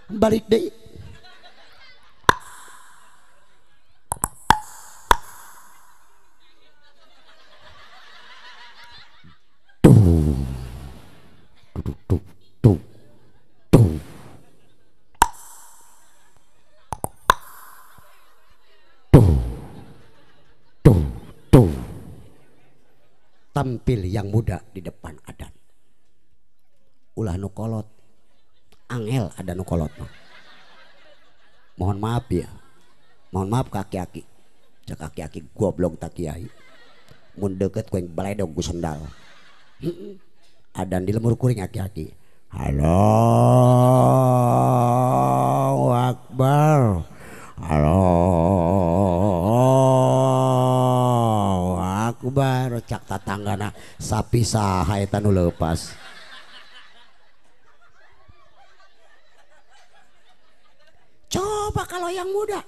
Balik deui. Tuh. Tuh tuh tuh. Tuh. Tuh. Tuh tuh. Tampil yang muda di depan adan. Ulah nu kolot. Angel ada nu kolot mah. Mohon maaf ya. Mohon maaf ka aki-aki. Cek aki-aki goblok tak kiai. Mun deket ku yang baledog ku sendal. Adan di lemur kuring aki-aki. Allahu Akbar. Allahu Akbar. Cak tatanggana sapi saha eta nu leupas. Coba kalau yang muda.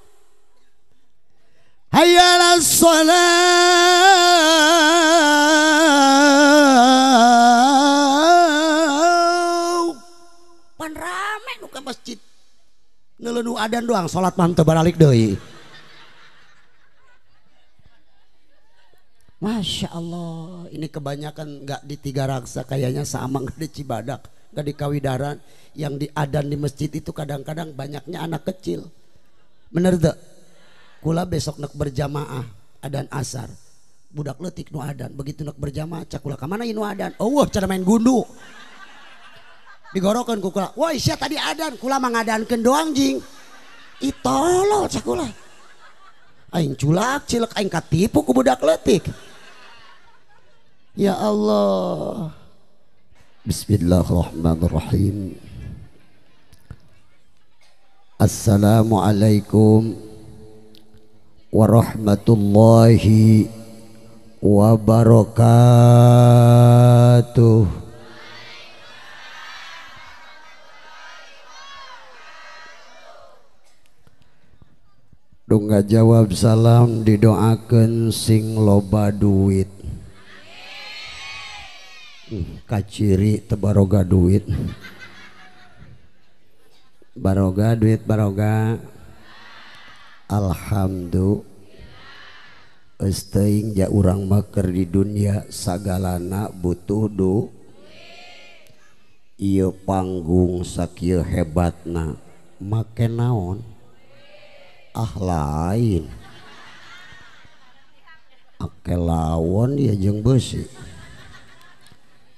Hayya 'alas shalah. Pan rame nu ka masjid. Ngeuleuh adan doang salat mah teu baralik deui. Masya Allah, ini kebanyakan nggak di Tiga Raksa kayaknya sama nggak di Cibadak, nggak di Kawidaran. Yang di adan di masjid itu kadang-kadang banyaknya anak kecil. Bener tuh? Kula besok nak berjamaah adan asar, budak leutik nu adan. Begitu nak berjamaah, cak kula kamana nu adan? Oh, wah, cara main gundu. Digorokan ku kula. Woi, sia tadi adan, kula mangadankeun doang jing. Itolo cak kula. Aing culak cilek aing katipu ku budak leutik. Ya Allah. Bismillahirrahmanirrahim. Assalamualaikum warahmatullahi wabarakatuh. Duh nggak jawab salam didoakan sing loba duit. Kaciri tebaroga duit. Baroga duit baroga. Alhamdulillah. Eus teuing ja urang mah keur di dunia sagalana butuh du. Ieu panggung sakieu hebatna make naon? Ah lain. Ake lawon ya jeung beusi.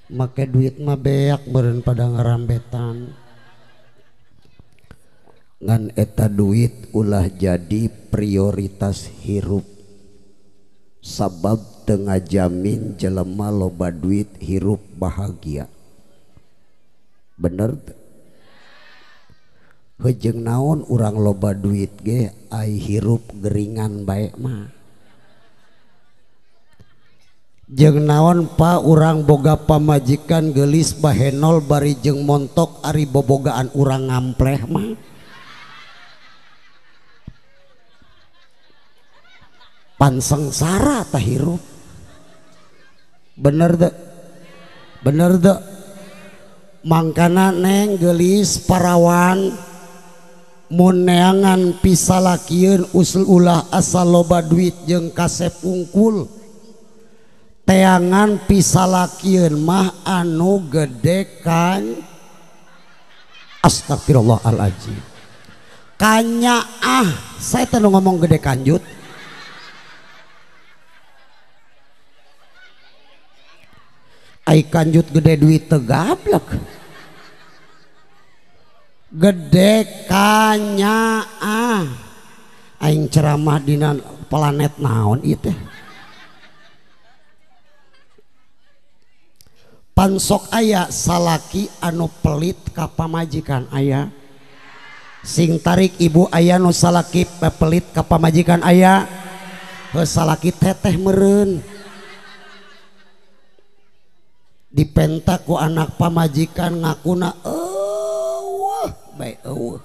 Make duit mah beak meureun pada ngarambetan. Ngan eta duit ulah jadi prioritas hirup. Sabab teu ngajamin jelema loba duit hirup bahagia. Bener teu? Heujeung naon urang loba duit ge ai hirup geringan bae mah. Jeung naon pa urang boga pamajikan geulis bahenol bari jeung montok ari bobogaan urang ngampleh mah. Pan sengsara tah hirup. Bener teu? Bener teu? Mangkana neng geulis parawan mun neangan pisalakieun usul ulah asal loba duit jeung kasep ungkul. Teangan pisalakieun mah anu gede kan. Astagfirullahaladzim. Kanyaah, saya teh nu ngomong gede kanjut. Ai kanjut gede duit teu gablek. Gede kanyaah. Aing ceramah dina planet naon ieu teh. Pansok aya salaki anu pelit ka pamajikan aya. Sing tarik ibu aya nu salaki pelit ka pamajikan aya. Heuh salaki teteh meureun. Dipenta ku anak pamajikan ngakuna eueuh bae eueuh.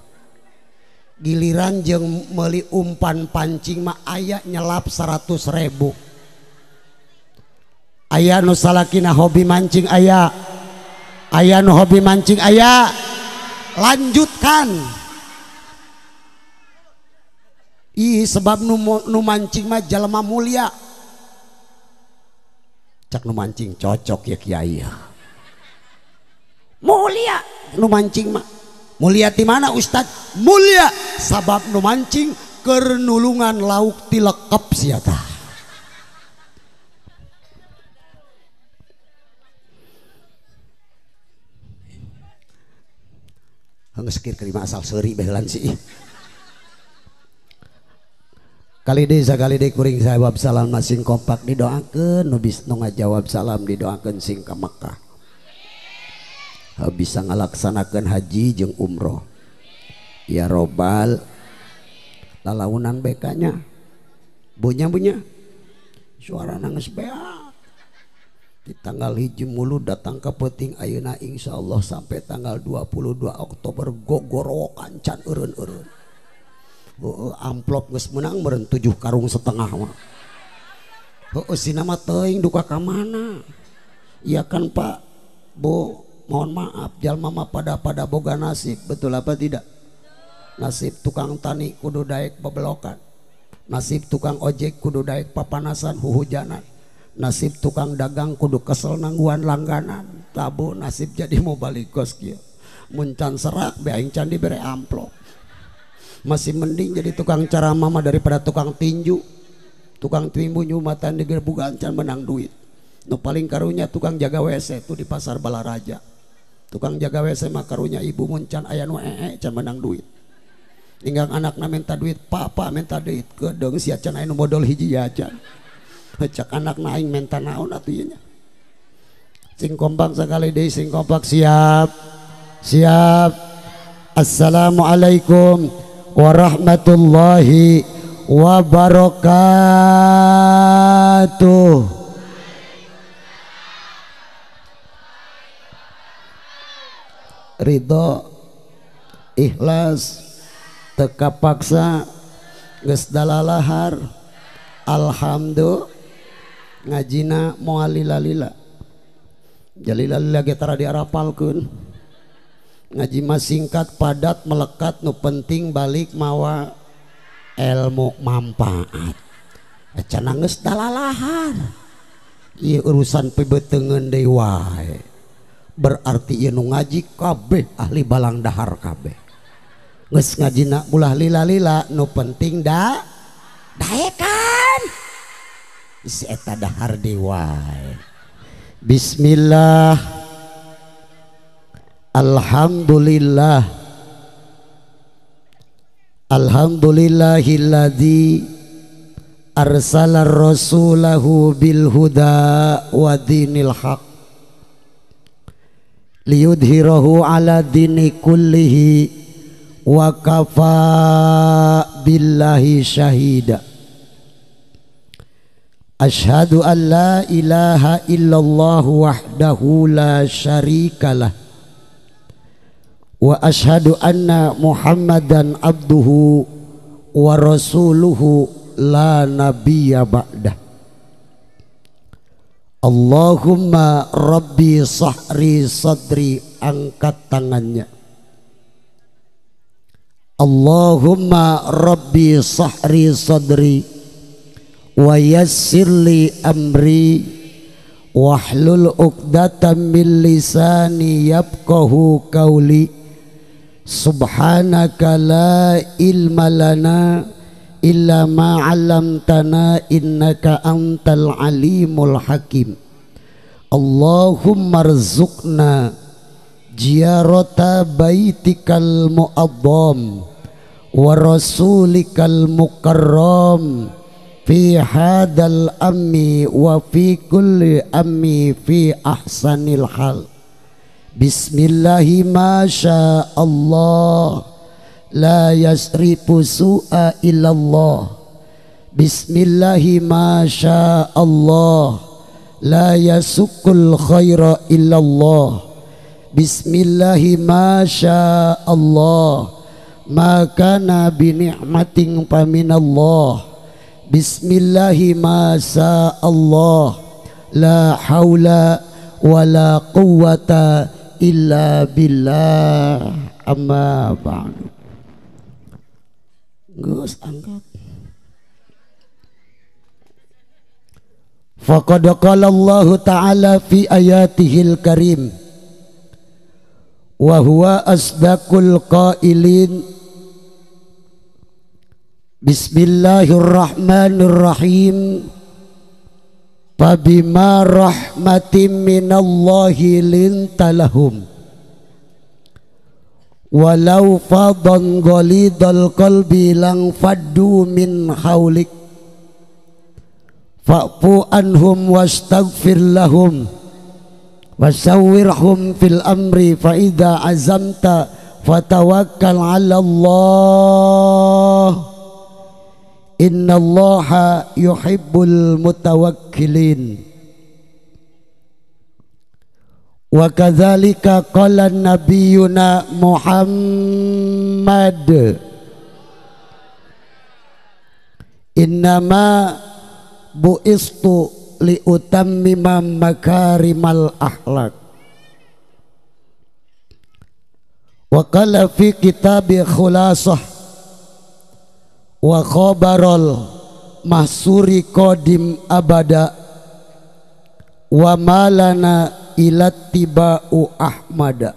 Giliran jeung meuli umpan pancing mah aya nyelap 100.000. Aya nu salakina hobi mancing aya. Aya nu hobi mancing aya. Lanjutkan. Ih sebab nu mancing mah jalma mulia. Cak nu mancing cocok ya kiai. Mulia nu mancing mah. Mulia di mana Ustad? Mulia sabab nu mancing keur nulungan lauk tilekep sia tah. Geus keur kelima asal seuri baheula sih. Kali deui sakali deui kuring jawab salam masing kompak didoakeun nu bisa nu ngajawab salam didoakeun sing ka Mekah. Bisa ngalaksanakeun haji jeung umroh. Ya robbal lalaunan bekanya. Bunya-bunya suara nangis beak. Di tanggal 1 mulu datang ke peuting ayeuna insyaallah sampai tanggal 22 Oktober gogorowokan can eureun-eureun. Amplop geus menang meureun 7 karung setengah mah. Heueuh sina mah teuing duka ka mana. Iya kan Pak, Bu, mohon maaf jalma mah pada boga nasib, betul apa tidak? Nasib tukang tani kudu daek bebelokan. Nasib tukang ojek kudu daek papanasan huhujanan. Nasib tukang dagang kudu kesel nangguan langganan. Tabu nasib jadi mau balik kos kieu. Mun can serak be aing can dibere amplop. Masih mending jadi tukang ceramah mah daripada tukang tinju. Tukang tinju nyumatan digerbugan can menang duit. Nu paling karunya tukang jaga WC itu di pasar Balaraja. Tukang jaga WC mah karunya ibu mun can aya nu ee can menang duit. Tinggal anakna minta duit, papa minta duit, kedeung sia can aya nu modal hiji ya can. Cek anakna aing minta naon atuh ieu nya. Sing kompak sakali deui sing kompak siap. Siap. Assalamualaikum warahmatullahi wabarakatuh. Ridho ikhlas teka paksa geus dalalahar alhamdulillah ngajina moal lila-lila jalila-lila ge tara diarapalkeun. Ngaji mah singkat padat melekat nu penting balik mawa ilmu manfaat. Cenah geus dalalahar ieu urusan pibeteungeun deui wae. Berarti ieu nu ngaji kabeh ahli balang dahar kabeh. Geus ngajina ulah lila-lila nu penting da daekan. Si eta dahar deui wae. Bismillah. Alhamdulillah. Alhamdulillahilladzi arsala rasulahu bil huda wa dinil haq liyudhirahu ala dini kullihi wa kafa billahi syahida. Asyhadu an la ilaha illallah wahdahu la syarikalah wa asyhadu anna Muhammadan abduhu wa rasuluhu la nabiyya ba'dah. Allahumma rabbi sahri sadri. Angkat tangannya. Allahumma rabbi sahri sadri wa yassirli amri wahlul uqdatam min lisani yafqahu qawli. Subhanaka la ilma lana illa ma 'allamtana innaka antal alimul hakim. Allahumma rzuqna ziyarata baitikal mu'azzam wa rasulikal mukarram fi hadal ammi wa fi kulli ammi fi ahsanil hal. Bismillahi ma sya Allah la yasrifu su'a illallah. Bismillahi ma sya Allah la yasukul khaira illallah. Bismillahi ma sya Allah ma kana bi ni'matin faminallah. Bismillahi ma sya Allah la haula wala quwwata illa billah. Amma ba'du. Geus angkat. Faqad qala Allah ta'ala fi ayatihil karim wa huwa asdaqul qailin. Bismillahirrahmanirrahim. Fabima rahmatin minallahi linta lahum walau fadan ghalidal qalbi lang faddu min haulik fa'fu anhum wastaghfir lahum wasawwirhum fil amri fa idza azamta fatawakkal 'ala Allah innallaha yuhibbul mutawakkilin. Wa kadzalika qala nabiyuna Muhammad innama bu'istu liutammima makarimal akhlak. Wa qala fi kitabi khulasah wa khabarul mahsuri qadim abada wa malana ilattiba'u ahmada.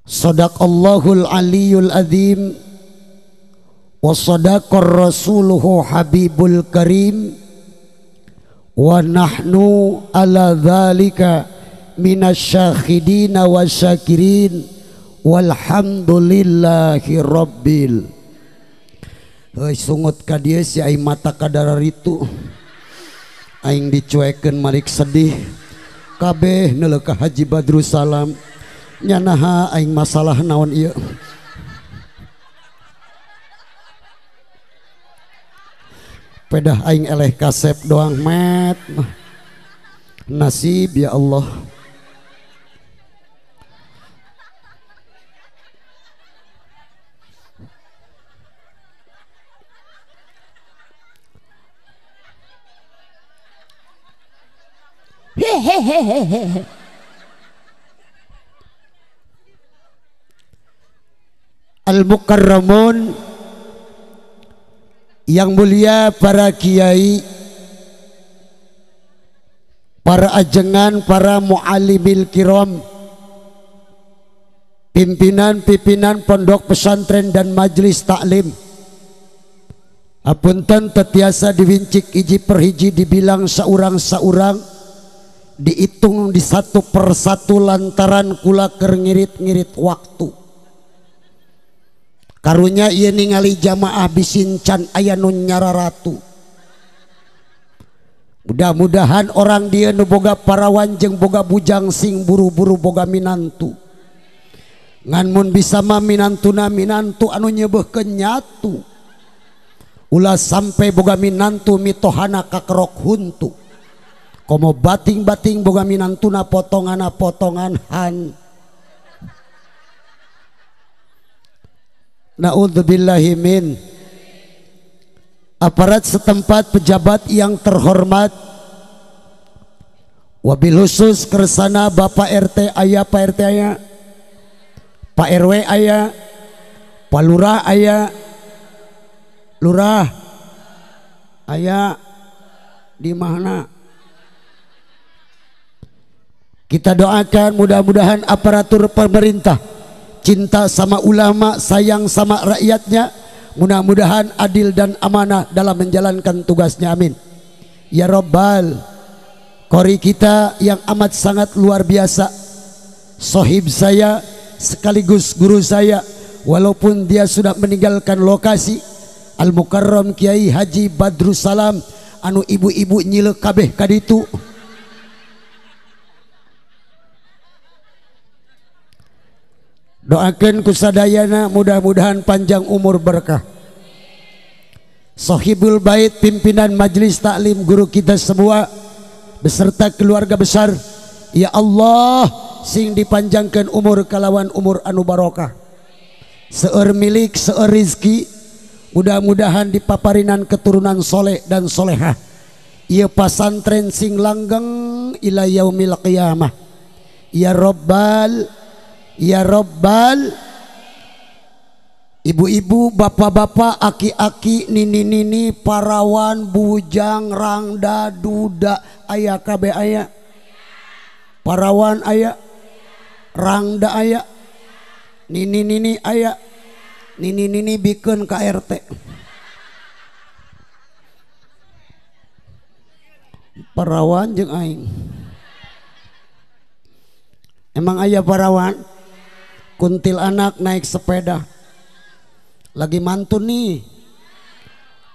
Sadaqallahul aliyul azim wa sadaqar rasuluhu habibul karim wa nahnu ala dhalika minasyahidina wasyakirin walhamdulillahi rabbil. Heuy sungut ka dieu si aing mata kadarar itu aing dicuekeun malik sedih kabeh neuleuh ka Haji Badrussalam nyanaha aing masalah naon ieu. Pedah aing eleh kasep doang met nasib ya Allah. Hehehehe. Al-Mukarramun, yang mulia para kiai, para ajengan, para muallimil kiram, pimpinan-pimpinan pondok pesantren dan majelis taklim. Apunten tetiasa diwincik hiji per hiji, dibilang saurang-saurang, dihitung di satu persatu lantaran kula keur ngirit-ngirit waktu. Karunya ieu ningali jamaah bisin can aya nu nyararatu. Mudah-mudahan orang dia nu boga parawan jeung boga bujang sing buru-buru boga minantu. Ngan mun bisa mah minantuna minantu anu nyebeuhkeun nyatu. Ulah sampai boga minantu mitohana kakerok huntu. Komo bating-bating boga minantuna potongana potongan han. Na'udzubillahi min. Aparat setempat, pejabat yang terhormat, wabil khusus kersana Bapak RT aya, Pak RT aya, Pak RW aya, Pak Lurah aya, Lurah aya di mana? Kita doakan mudah-mudahan aparatur pemerintah cinta sama ulama, sayang sama rakyatnya, mudah-mudahan adil dan amanah dalam menjalankan tugasnya, amin ya robbal. Kori kita yang amat sangat luar biasa, sohib saya sekaligus guru saya, walaupun dia sudah meninggalkan lokasi, Al-Mukarram Kiai Haji Badrussalam, anu ibu-ibu nyile kabeh kaditu. Doakan kusadayana mudah-mudahan panjang umur berkah. Sohibul bait, pimpinan majelis taklim, guru kita semua beserta keluarga besar, ya Allah sing dipanjangkan umur kalawan umur anu barokah, seueur milik, seueur rizki, mudah-mudahan dipaparinan keturunan soleh dan solehah. Ieu pasantren sing langgeng ila yaumil qiyamah. Ya robbal, ya robbal. Ibu-ibu, bapak-bapak, aki-aki, nini-nini, parawan, bujang, rangda, duda, aya kabeh aya. Parawan aya, rangda aya, nini-nini aya, nini-nini bikeun ka RT. Parawan jeung aing. Emang aya parawan? Kuntil anak naik sepeda. Lagi mantun nih.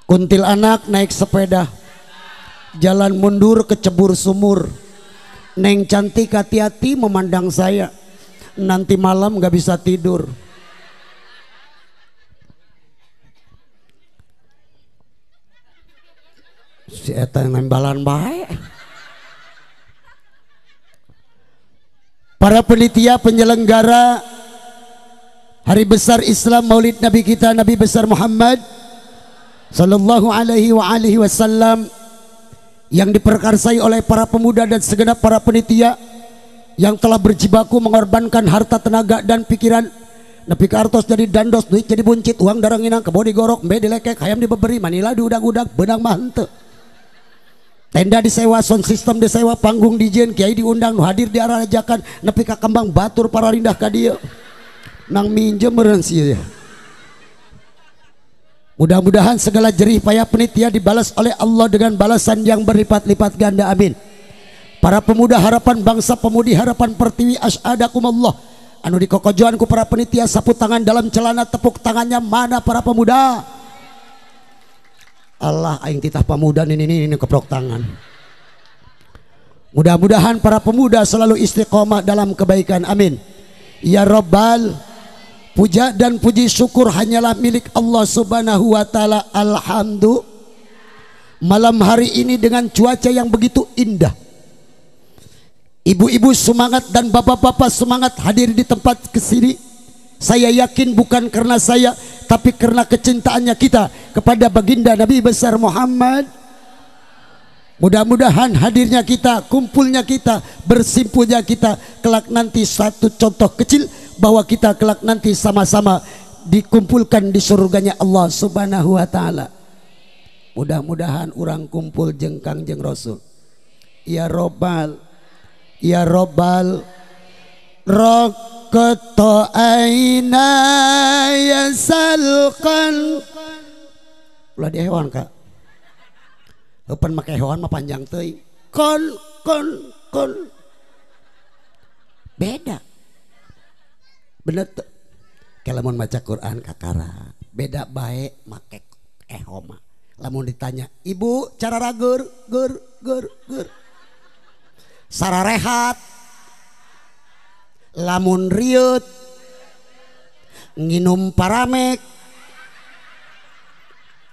Kuntil anak naik sepeda. Jalan mundur kecebur sumur. Neng cantik hati-hati memandang saya. Nanti malam gak bisa tidur. Si eta nembalan bae. Para penitia penyelenggara Hari Besar Islam Maulid Nabi kita Nabi Besar Muhammad Sallallahu alaihi wa alihi wasallam, yang diperkarsai oleh para pemuda dan segenap para penitia yang telah berjibaku mengorbankan harta, tenaga dan pikiran. Nepi ka artos jadi dandos, duit jadi buncit, uang daranginang, kebo digorok, mbe dilekek, hayam dibeberi, manila diudag-udag, benang mah henteu. Tenda disewa, sound system disewa, panggung dijieun, kiai diundang, nu hadir diararajakan, nepi ka kembang batur para rindah ka dieu. Nang minjem meureun sieun. Mudah-mudahan segala jerih payah penitia dibalas oleh Allah dengan balasan yang berlipat-lipat ganda, amin. Para pemuda harapan bangsa, pemudi harapan pertiwi, asyadakumullah. Anu dikokojoan ku para penitia, sapu tangan dalam celana, tepuk tangannya mana para pemuda? Allah aing titah pemuda ini keprok tangan. Mudah-mudahan para pemuda selalu istiqomah dalam kebaikan, amin. Ya Rabbal, puja dan puji syukur hanyalah milik Allah Subhanahu wa taala. Alhamdulillah. Malam hari ini dengan cuaca yang begitu indah, ibu-ibu semangat dan bapak-bapak semangat hadir di tempat kesini. Saya yakin bukan karena saya, tapi karena kecintaannya kita kepada baginda Nabi besar Muhammad. Mudah-mudahan hadirnya kita, kumpulnya kita, bersimpuhnya kita kelak nanti satu contoh kecil bahwa kita kelak nanti sama-sama dikumpulkan di surganya Allah Subhanahu wa taala. Mudah-mudahan orang kumpul jeung Kangjeng Rasul. Ya Robbal, ya Robbal, raqata aina yasalqan. Ulah di hewan kak. Eupan make hewan mah panjang teuing. Kon kon kon. Beda. Bener tuh. Kalau mun maca Quran kakara, beda bae make ehoma. Lamun ditanya, "Ibu, cara ragur gur gur gur." Sararehat. Lamun riut nginum paramek.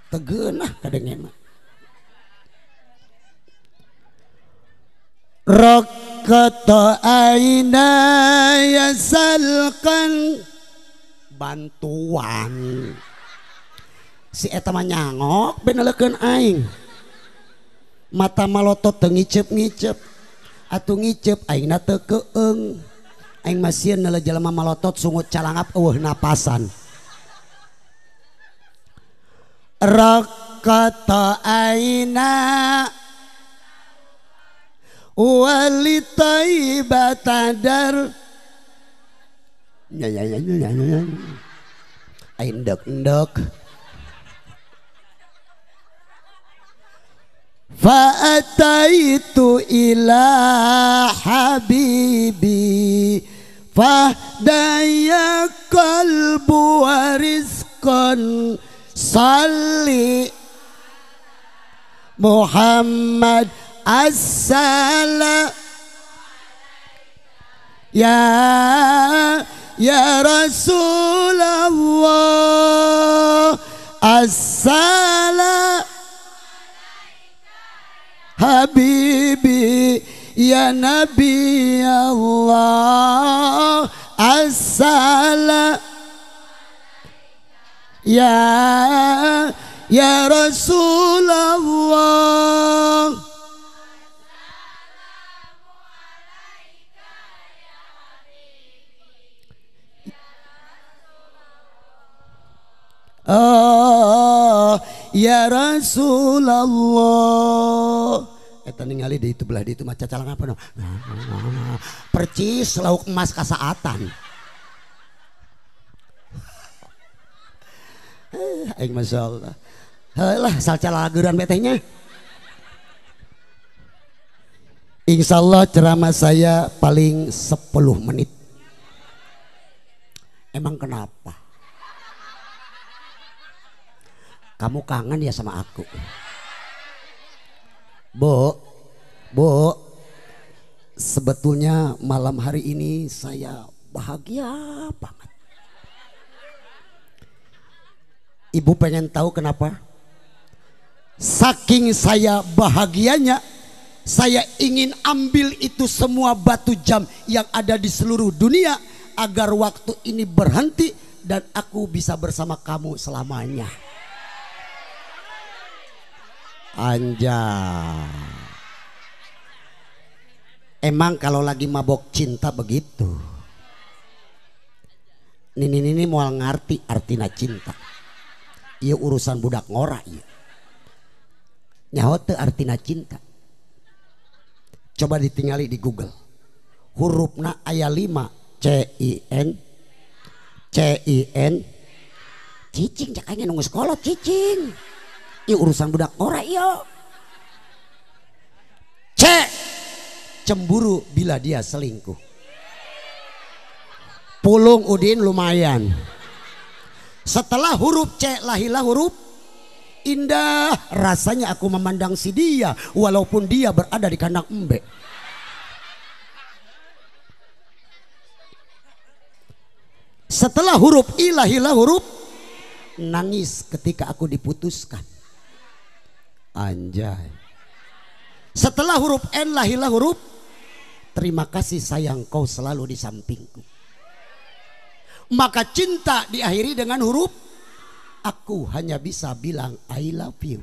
Tegeunah kadenge mah. Raqata aina yasalqan, bantuan si eta mah nyangok benelekeun aing, mata malotot teu ngiceup-ngiceup, atuh ngiceup aingna teu keung, aing mah sieun neuleuh jelema malotot sungut calangap eueuh napasan. Raqata aina wali taibatadar ya ya ya ya ya aing ndek-ndek fa ataitu ila habibi fahdaya qalbu warizqan salli Muhammad assalam ya ya Rasulullah assalam habibi ya Nabi Allah assalam ya ya Rasulullah. ya Rasulullah. Eta ningali di itu belah di itu maca calang apa no? Percis lauk emas kasaatan. Aing masyaallah. Heulah salcalaguran betehnya. Insyaallah ceramah saya paling 10 menit. Emang kenapa? Kamu kangen ya sama aku? Bu, Bu, sebetulnya malam hari ini saya bahagia banget. Ibu pengen tahu kenapa? Saking saya bahagianya, saya ingin ambil itu semua batu jam yang ada di seluruh dunia agar waktu ini berhenti dan aku bisa bersama kamu selamanya. Anjay. Emang kalau lagi mabok cinta begitu. Nini-nini moal ngarti artina cinta. Ieu urusan budak ngora ieu. Nyaho teu artina cinta. Coba ditingali di Google. Hurufna aya 5, C I N C I N. Cicing cak aing nunggu sekolah cicing. Ieu urusan budak ngora ieu. C, cemburu bila dia selingkuh. Pulung Udin lumayan. Setelah huruf C lahirlah huruf indah. Rasanya aku memandang si dia walaupun dia berada di kandang embe. Setelah huruf I lahirlah huruf nangis ketika aku diputuskan. Anjay. Setelah huruf N lahirlah huruf terima kasih sayang kau selalu di sampingku. Maka cinta diakhiri dengan huruf aku hanya bisa bilang I love you.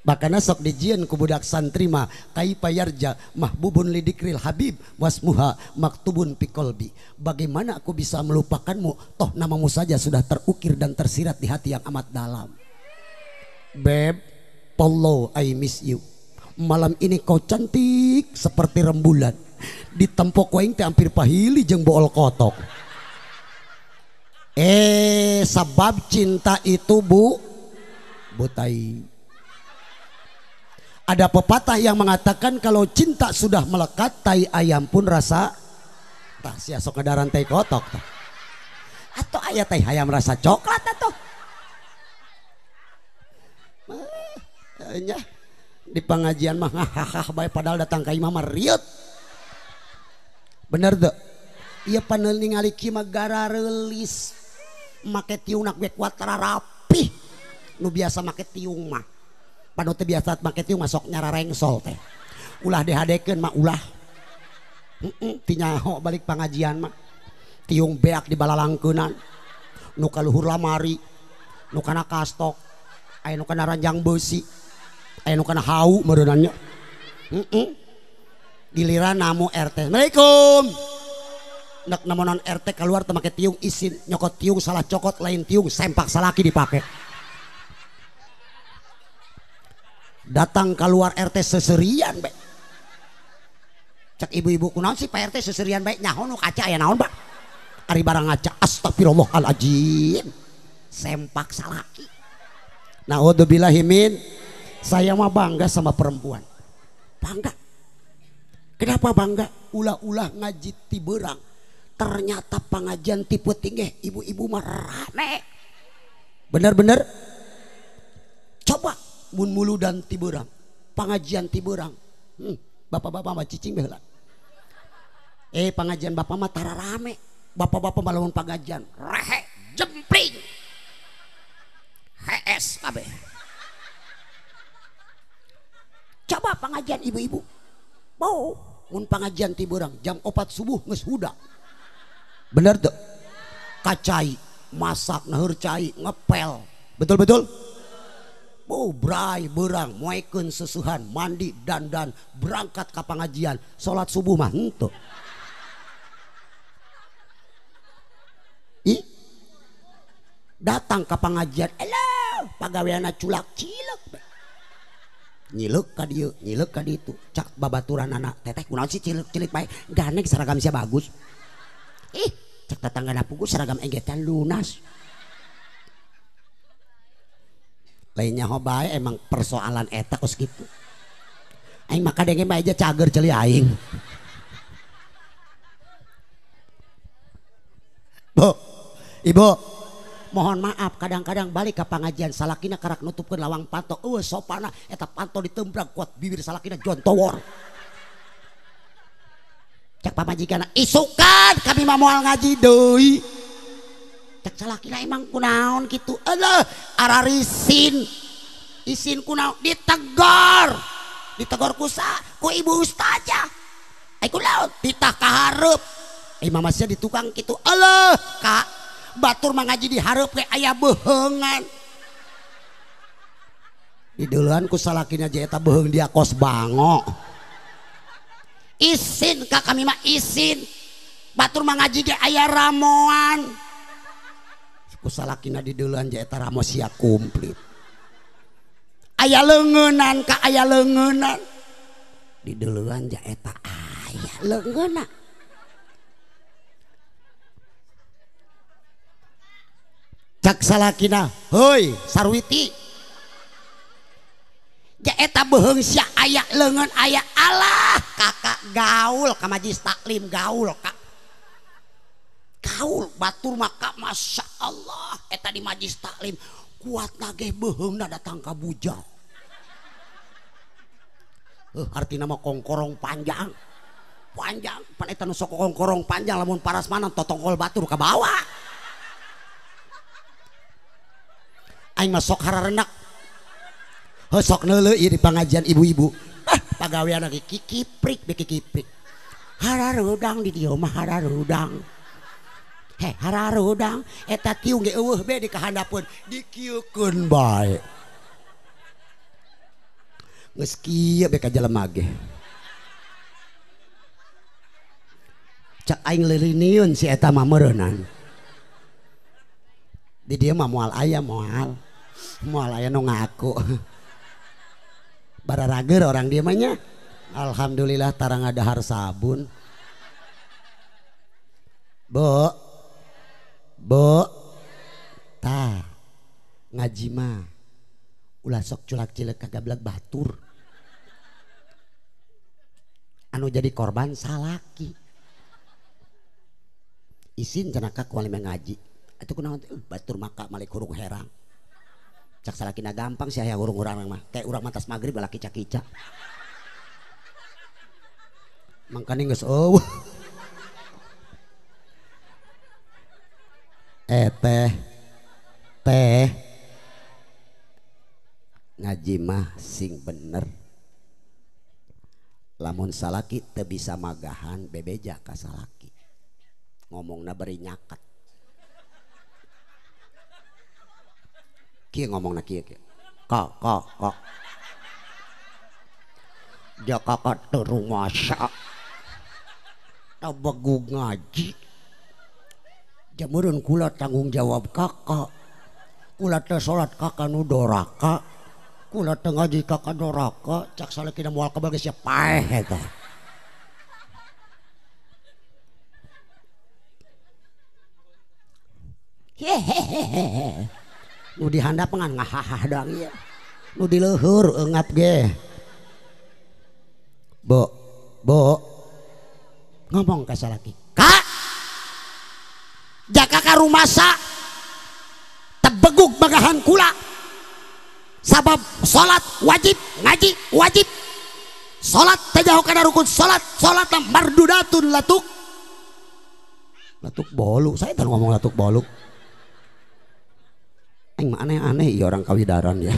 Makanya sok dijieun ku budak santri mah kaifa yarja mahbubun lidikril habib wasmuha maktubun pikolbi. Bagaimana aku bisa melupakanmu, toh namamu saja sudah terukir dan tersirat di hati yang amat dalam. Beb, Polo, I miss you. Malam ini kau cantik seperti rembulan. Di tempok waing teh hampir pahili jeung bool kotok. Sebab cinta itu bu butai. Ada pepatah yang mengatakan kalau cinta sudah melekat, tai ayam pun rasa tah sia sok ngadaran tai kotok tah. Atau aya tai ayam rasa coklat atau nya di pengajian mah hahaha bae padahal datang ka imah mah rieut. Bener teu? Ieu panel ningali kieu mah garareulis. Make tiungna ge kuat rapih. Nu biasa make tiung mah. Panu teu biasa make tiung mah sok nyararengsol teh. Ulah dihadekeun mah ulah. Heeh, ti nyaho balik pengajian mah. Tiung beak dibalalangkeunan. Nu kaluhur lamari, nu kana kastok, aya nu kana ranjang beusi, aya nu kana hau meureunannya. Heeh. Giliran namu RT. Assalamualaikum. Nek namonan RT keluar teu make tiung isin nyokot tiung salah cokot lain tiung sempak salaki dipake. Datang keluar RT seserian bae. Cek ibu-ibu kunaon sih Pak RT seserian bae nyaho nu kaca aya naon Pak? Ari barang ngaca astagfirullahaladzim. Sempak salaki. Naudzubillahimin. Saya mah bangga sama perempuan. Bangga. Kenapa bangga? Ulah-ulah ngaji ti beurang. Ternyata pengajian tipe tinggi ibu-ibu mah rame. Bener-bener. Coba mun muludan ti beurang, pengajian ti beurang. Bapak-bapak mah cicing baheula. Pengajian bapak mah tara rame. Bapak-bapak mah lamun pengajian rehe jempling. HS kabeh. Coba pengajian ibu-ibu. Mau mun pengajian ti beurang jam 4 subuh geus huda. Bener tuh? Kacai, masak naheur cai, ngepel. Betul-betul? Oh, brai beurang moekeun sesuhan, mandi dandan, berangkat ka pengajian, salat subuh mah henteu. Ih. Datang ke pengajian, "Hello, Pagaweanna culak cilek. Nyilek ka dieu, nyilek ka ditu. Cak babaturanana, teteh kunaon sih cilek-cilik bae. Gandeng seragam sia bagus. Ih, cak tetanggana pugu seragam enggetan lunas. Lainnya ho bae emang persoalan eta kos kitu. Aing mah kadenge mah aja cager ceuli aing. Bu, ibu, mohon maaf kadang-kadang balik ke pengajian salakina karak nutupkeun lawang panto, eueuh sopana eta panto ditembrak kuat bibir salakina jontowor. Cak pamajikanna isukan kami mah moal ngaji deui. Cak salakina emang kunaon kitu? Alah, ararisin. Isin kunaon ditegor. Ditegor ku ku ibu ustazah. Ai kunaon titah ka hareup. Mama sia di tukang kitu. Alah, Kak, batur mah ngaji di hareup ge aya beheungan. Dideuleun ku salakina je eta beuheung dia kos bango. Isin ka kami mah isin. Batur mah ngaji ge aya ramoan. Ku salakina dideuleun je eta ramo sia komplit. Aya leungeunnan ka aya leungeunnan. Dideuleun je eta aya leungeunna. Cak salakina, hoi sarwiti. Ja eta beuheung sia aya leungeun aya alah kakak gaul ka majlis taklim gaul kak. Gaul batur maka masya Allah eta di majlis taklim kuat nageh beuheungna datang ka bujang. Artina mah kongkorong panjang. Panjang pan eta nu sok kongkorong panjang lamun parasmanan totongkol batur ka bawah. Aing mah sok hararenak. Heuh sok neuleuh ieu di pangajian ibu-ibu. Ah, pagawean lagi kikiprik be kikiprik. Hararudang di dieu mah hararudang. Heh, hararudang eta tiung ge eueuh be di kahandapeun dikieukeun bae. Geus kieu be ka jelema ge. Cak aing leuriniun si eta mah meureunan. Di dieu mah moal aya moal. Moal aya nu ngaku. Bararager orang dia mah nya. Alhamdulillah tarang ngadahar sabun. Bu. Bu. Tah. Ngaji mah ulah sok culak cilek kagablag batur. Anu jadi korban salaki. Isin cenah ka kuali ngaji. Atuh kunaon teh batur maka malik hurung herang. Cak salakina gampang sih aya hurung urang mah. Kayak urang mantas magrib laki cak-kicak. Mangkane geus eueuh. Teh teh ngaji mah sing bener. Lamun salaki teu bisa magahan bebeja ka salaki. Ngomongna bari nyaket. Kieu ngomongna kieu kieu. Kak kak kak. Dia kakak teu rumasa. Tabegug ngaji. Jameureun kula tanggung jawab kakak. Kula teu salat kakak nu doraka. Kula teu ngaji kakak doraka. Cak salakina moal kebal geus paeh eta. Hehehehe. Nu dihandap ngan ngahahah doang ieu. Nu di leuhur eungap ge. Bu, bu. Ngomong ka salaki. Kak. Jaka ka rumasa tebegug bagahan kula. Sabab salat wajib, ngaji wajib. Salat teh jauh kana rukun salat, salat mardudatun latuk. Latuk bolu, saya teh ngomong latuk bolu. Aing mah aneh-aneh ieu orang kawidaran ya.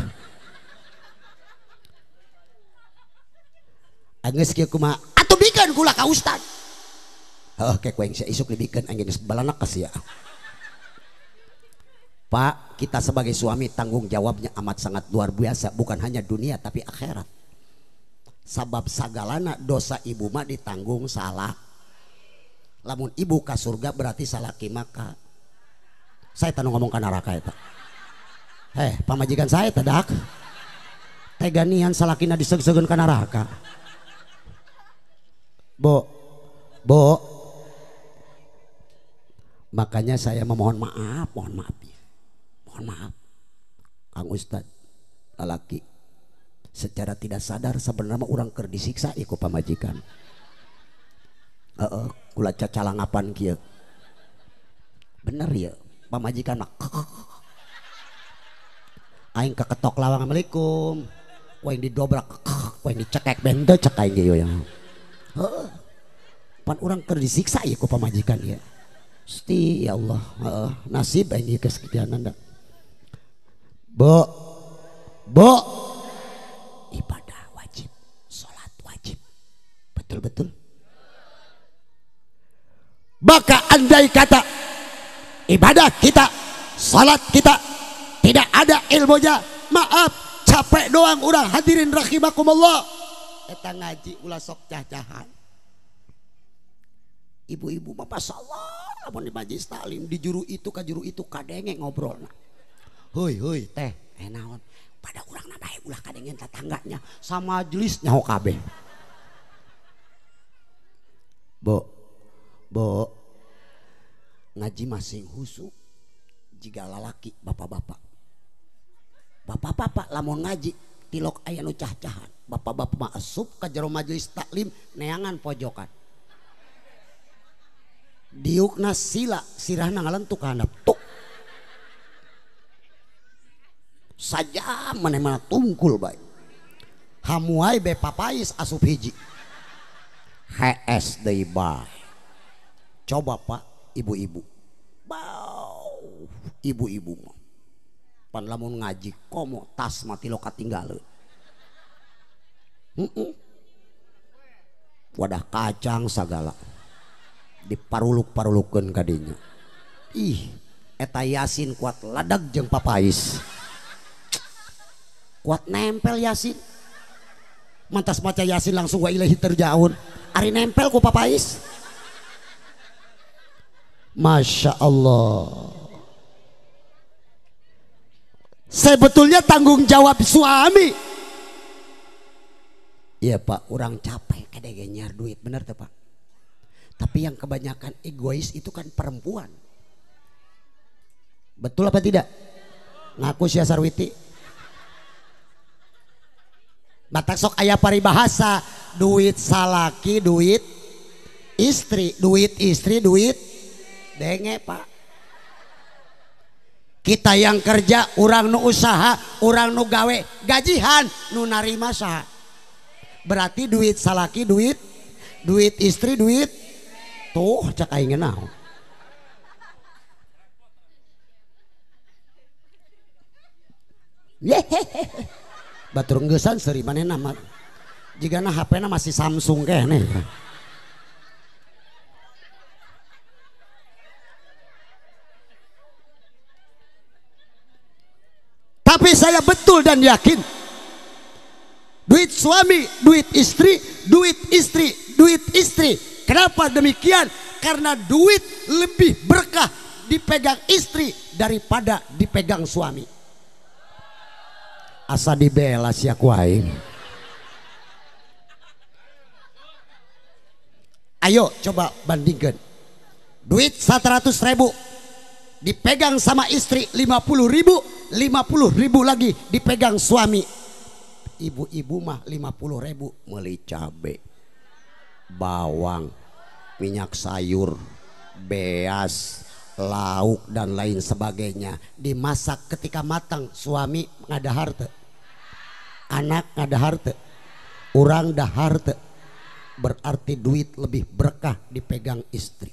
Geus kieu kumaha? Atuh bikeun kula ka ustad. Heuh ke ku aing sia isuk dibikeun aing geus balanak ka sia. Pak, kita sebagai suami tanggung jawabnya amat sangat luar biasa, bukan hanya dunia tapi akhirat. Sabab sagalana dosa ibu mah ditanggung salah. Lamun ibu ka surga berarti salaki maka. Saya tanu ngomong ka neraka eta. Heh, pamajikan saya tadak. Tega nian salakina diseg-segeun ka neraka. Bo, bo. Makanya saya memohon maaf, mohon maaf ya. Mohon maaf. Kang Ustad, lalaki. Secara tidak sadar sebenarnya urang keur disiksa ieu ku pamajikan. Heeh, kula cacalangapan kieu. Bener ya, pamajikan mah aing keketok lawang, assalamualaikum. Ku aing didobrak, ku aing dicekek bente cek aing ge yang. Heeh. Pan urang keur disiksa ieu ku pamajikan ieu. Gusti ya Allah, heeh, nasib aing ieu kesekianan da. Bo. Bo. Ibadah wajib, salat wajib. Betul-betul. Maka andai kata ibadah kita, salat kita tidak ada ilmunya, maaf, capek doang urang hadirin rahimakumullah. Eta ngaji ulah sok cah-cahan. Ibu-ibu mah masalah lamun di majelis taklim di juru itu ka juru itu kadenge ngobrolna. Heuy heuy teh, naon? Pada urang na bae ulah kadengen tetangganya sama majelis nyaho kabeh. Bo, bo, ngaji masing husu jika lalaki bapak-bapak. Bapak-bapak lamun ngaji tilok aya nu cah-cahan. Bapak-bapak mah asup ka jero majelis taklim neangan pojokan. Diukna sila sirahna ngalentuk ka handap tuk. Saja maneh-maneh tungkul bae. Hamuai be papais asup hiji. HS deui bae. Coba pak ibu-ibu. Bau ibu-ibu mah. Pan lamun ngaji komo tas mati lo katinggaleun. Heeh. Wadah kacang sagala diparuluk-parulukeun kadinya. Ih, eta Yasin kuat ladag jeung papais. Kuat nempel Yasin. Mantas maca Yasin langsung wa ilaihi terjaun. Ari nempel ku papais. Masya Allah. Sebetulnya tanggung jawab suami. Iya pak, orang capek kadang nyar duit, bener tuh pak. Tapi yang kebanyakan egois itu kan perempuan. Betul apa tidak? Ngaku sia Sarwiti. Batak sok aya paribahasa, duit salaki, duit istri, duit istri, duit denge pak. Kita yang kerja, orang nu usaha, orang nu gawe, gajihan, nu narima saha. Berarti duit salaki, duit, duit istri, duit tuh cak aing naon. Yehehe. Batur ngeusan seuri manehna mah. Jigana HP-na masih Samsung keneh. Tapi saya betul dan yakin duit suami, duit istri, duit istri, duit istri. Kenapa demikian? Karena duit lebih berkah dipegang istri daripada dipegang suami. Asa dibela sia ku aing. Ayo coba bandingkan. Duit 100.000 dipegang sama istri 50.000, 50.000 lagi dipegang suami. Ibu-ibu mah 50.000 meuli cabe, bawang, minyak sayur, beas, lauk dan lain sebagainya. Dimasak ketika matang suami ngadahar teu, anak ngadahar teu, urang dahar teu. Berarti duit lebih berkah dipegang istri.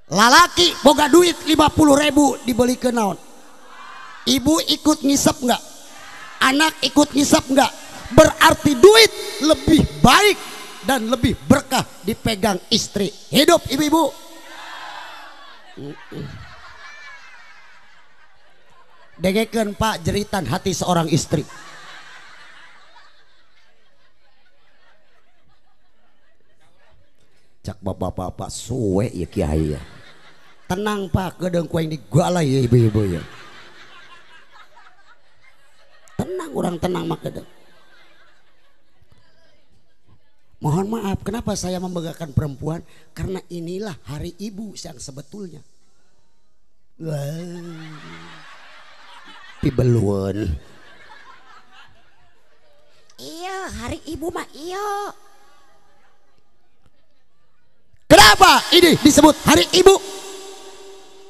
Lalaki boga duit 50.000 dibeli ke naon? Ibu ikut ngisep nggak? Anak ikut ngisep nggak? Berarti duit lebih baik dan lebih berkah dipegang istri. Hidup ibu-ibu. Dengekeun pak jeritan hati seorang istri. Cak bapak-bapak suwe ya kiai ya. Tenang pak, gedeng ku aing digalai ya ibu-ibu ya. Tenang, orang tenang mah kedeng. Mohon maaf, kenapa saya membanggakan perempuan? Karena inilah hari ibu yang sebetulnya. Wah, pibeluan. Iya, hari ibu mah iya. Kenapa ini disebut hari ibu?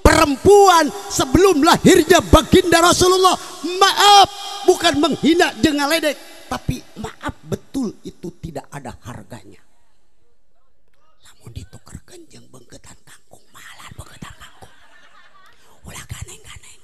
Perempuan sebelum lahirnya baginda Rasulullah, maaf, bukan menghina jeung ngaledek, tapi maaf betul itu tidak ada harganya. Lamun ditukerkeun jeung beungkeutan kangkung, malah beungkeutan kangkung. Ulah ganeng-ganeng.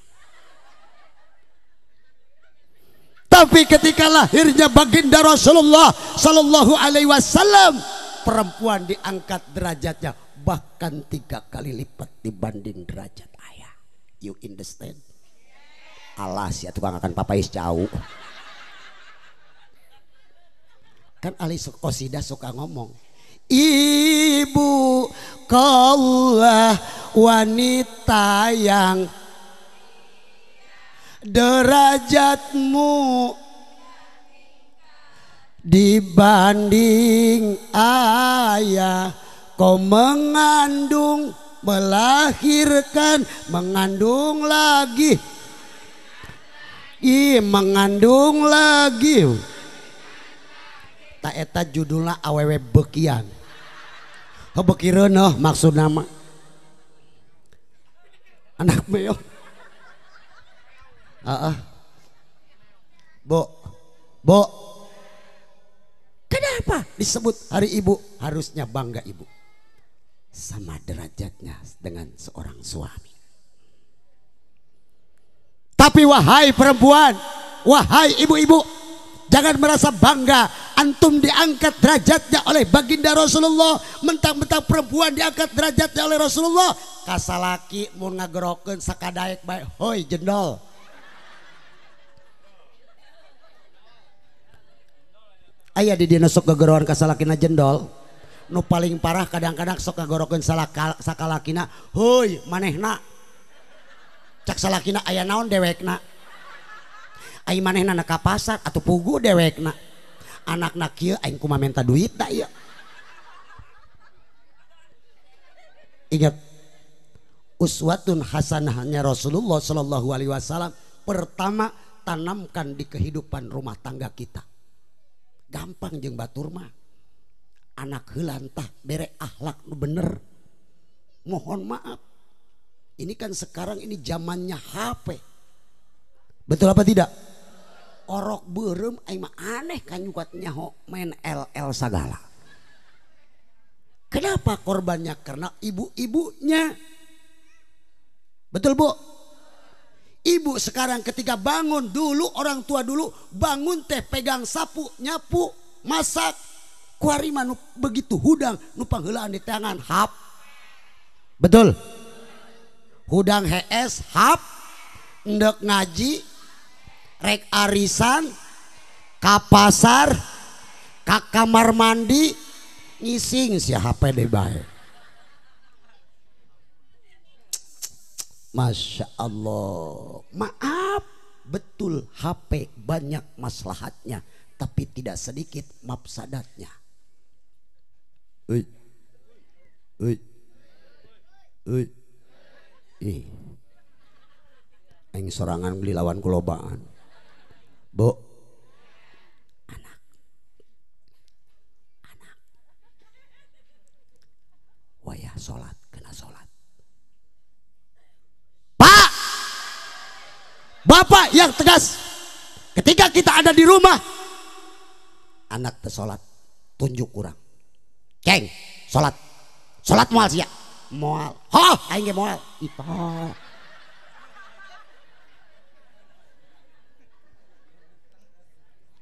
Tapi ketika lahirnya baginda Rasulullah Sallallahu Alaihi Wasallam, perempuan diangkat derajatnya bahkan 3 kali lipat dibanding derajat ayah. You understand? Alas ya tukang akan papais jauh. Kan ahli qasidah suka ngomong, ibu kaulah wanita yang derajatmu dibanding ayah. Kau mengandung, melahirkan, mengandung lagi, mengandung lagi. Tak eta judulna awewe bekian. Beki reuneuh maksud nama. Anak meong. Heeh. Bo. Bo. Kenapa disebut hari ibu? Harusnya bangga ibu. Sama derajatnya dengan seorang suami. Tapi wahai perempuan, wahai ibu-ibu, jangan merasa bangga antum diangkat derajatnya oleh baginda Rasulullah. Mentang-mentang perempuan diangkat derajatnya oleh Rasulullah. Kasalaki mun ngagerokeun sakadaek bae, hoi jendol. Aya di dina sok gegeroan kasalakina jendol. Nu paling parah kadang-kadang sok ngagorokeun sakalakina, hoi manehna. Cak salakina aya naon dewekna. Ai manehna na ka pasar atuh pugu dewekna. Anakna kieu aing kumaha menta duit da ieu. Ingat, uswatun hasanahnya Rasulullah Shallallahu Alaihi Wasallam pertama tanamkan di kehidupan rumah tangga kita. Gampang jeung batur mah. Anak heula tah bere akhlak nu bener. Mohon maaf, ini kan sekarang ini zamannya HP. Betul apa tidak? Orok beureum aing mah aneh kan nyukat nyaho main LL sagala. Kenapa korbannya? Karena ibu-ibunya. Betul bu? Ibu sekarang ketika bangun, dulu orang tua dulu bangun teh pegang sapu, nyapu, masak. Kuari mah begitu hudang nu pangheulaan di tangan hap. Betul? Hudang HS hap, endek ngaji, rek arisan, ka pasar, ka kamar mandi, ngising si HP deh bae. Masya Allah, maaf, betul HP banyak maslahatnya, tapi tidak sedikit mafsadatnya. Ui, ui, ui, ih, aing sorangan beli lawan kulobaan, bu, anak, anak, wayah sholat kena sholat. Pak, bapak yang tegas, ketika kita ada di rumah, anak tersolat, tunjuk kurang. Ceng, sholat, sholat moal sia, moal, hoh, aing ge moal, ita.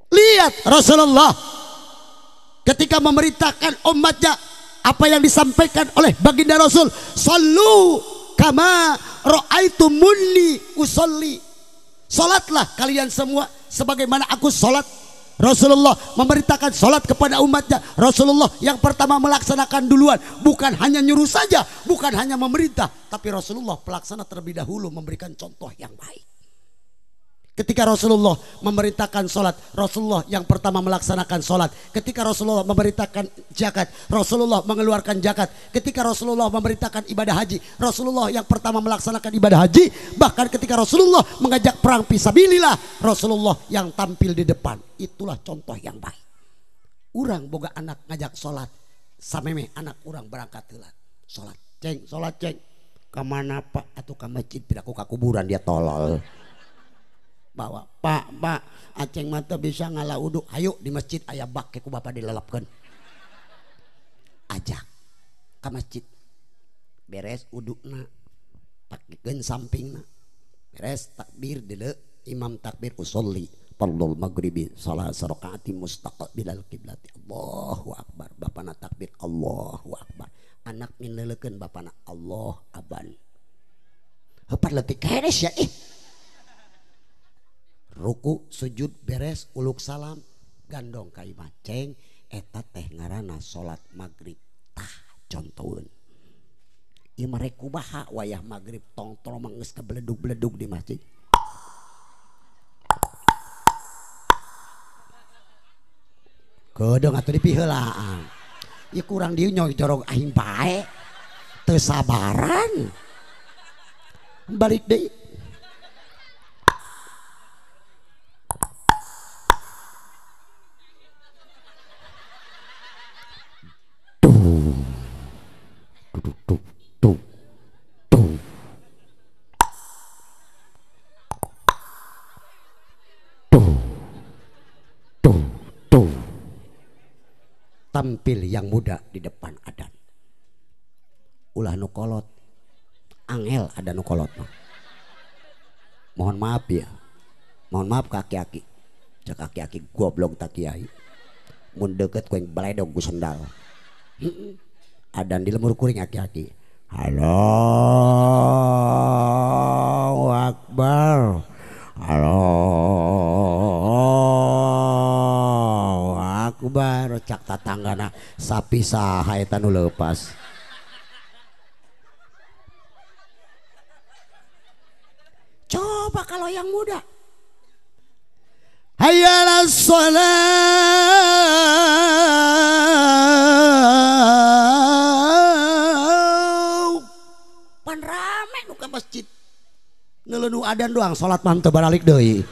Lihat Rasulullah ketika memerintahkan umatnya apa yang disampaikan oleh baginda Rasul, sallu kama ra'aitumuni usolli. Salatlah kalian semua sebagaimana aku salat. Rasulullah memerintahkan salat kepada umatnya. Rasulullah yang pertama melaksanakan duluan, bukan hanya nyuruh saja, bukan hanya memerintah, tapi Rasulullah pelaksana terlebih dahulu memberikan contoh yang baik. Ketika Rasulullah memerintahkan sholat, Rasulullah yang pertama melaksanakan sholat. Ketika Rasulullah memerintahkan zakat, Rasulullah mengeluarkan zakat. Ketika Rasulullah memerintahkan ibadah haji, Rasulullah yang pertama melaksanakan ibadah haji. Bahkan ketika Rasulullah mengajak perang fisabilillah, Rasulullah yang tampil di depan. Itulah contoh yang baik. Urang boga anak ngajak sholat, sameme anak urang berangkat heula sholat. Ceng, sholat ceng. Kemana pak? Atau ke masjid, piraku ka kuburan dia tolol. Bawa pak, pak aceng mata bisa ngalah uduk, ayo di masjid aya bak ku bapak dilelapkan, ajak ke masjid, beres udukna, pakeun sampingna, beres takbir dele, imam takbir usolli fardul maghribi salat rakaati mustaqbilal qiblati, Allahu akbar, bapana takbir Allahu akbar, anak minleulekeun bapana Allah aban, heupat leutik keres ya ih. Ruku sujud beres uluk salam gandong ka imah ceng eta teh ngaranna salat magrib tah contoheun ieu mah rek kumaha wayah magrib tongtol mah geus kabeledug-beledug di masjid. Kedeung atuh dipiheulaan ieu kurang dieu nyoy jorog aing bae teu sabaran balik deui. Tampil yang muda di depan adan, ulah nu kolot, angel ada nu kolot mah. Mohon maaf ya, mohon maaf kaki-aki, cek aki-aki goblok tak kiai, mun deket ku yang baledog ku sendal. Adan di lemur kuring aki-aki, Allahu Akbar, Allahu Akbar, cak tatanggana sapi saha eta nu leupas. Coba kalau yang muda, hayya 'alas shalah, pan rame nu ka masjid ngeuleuh adan doang, salat mah teu baralik deui.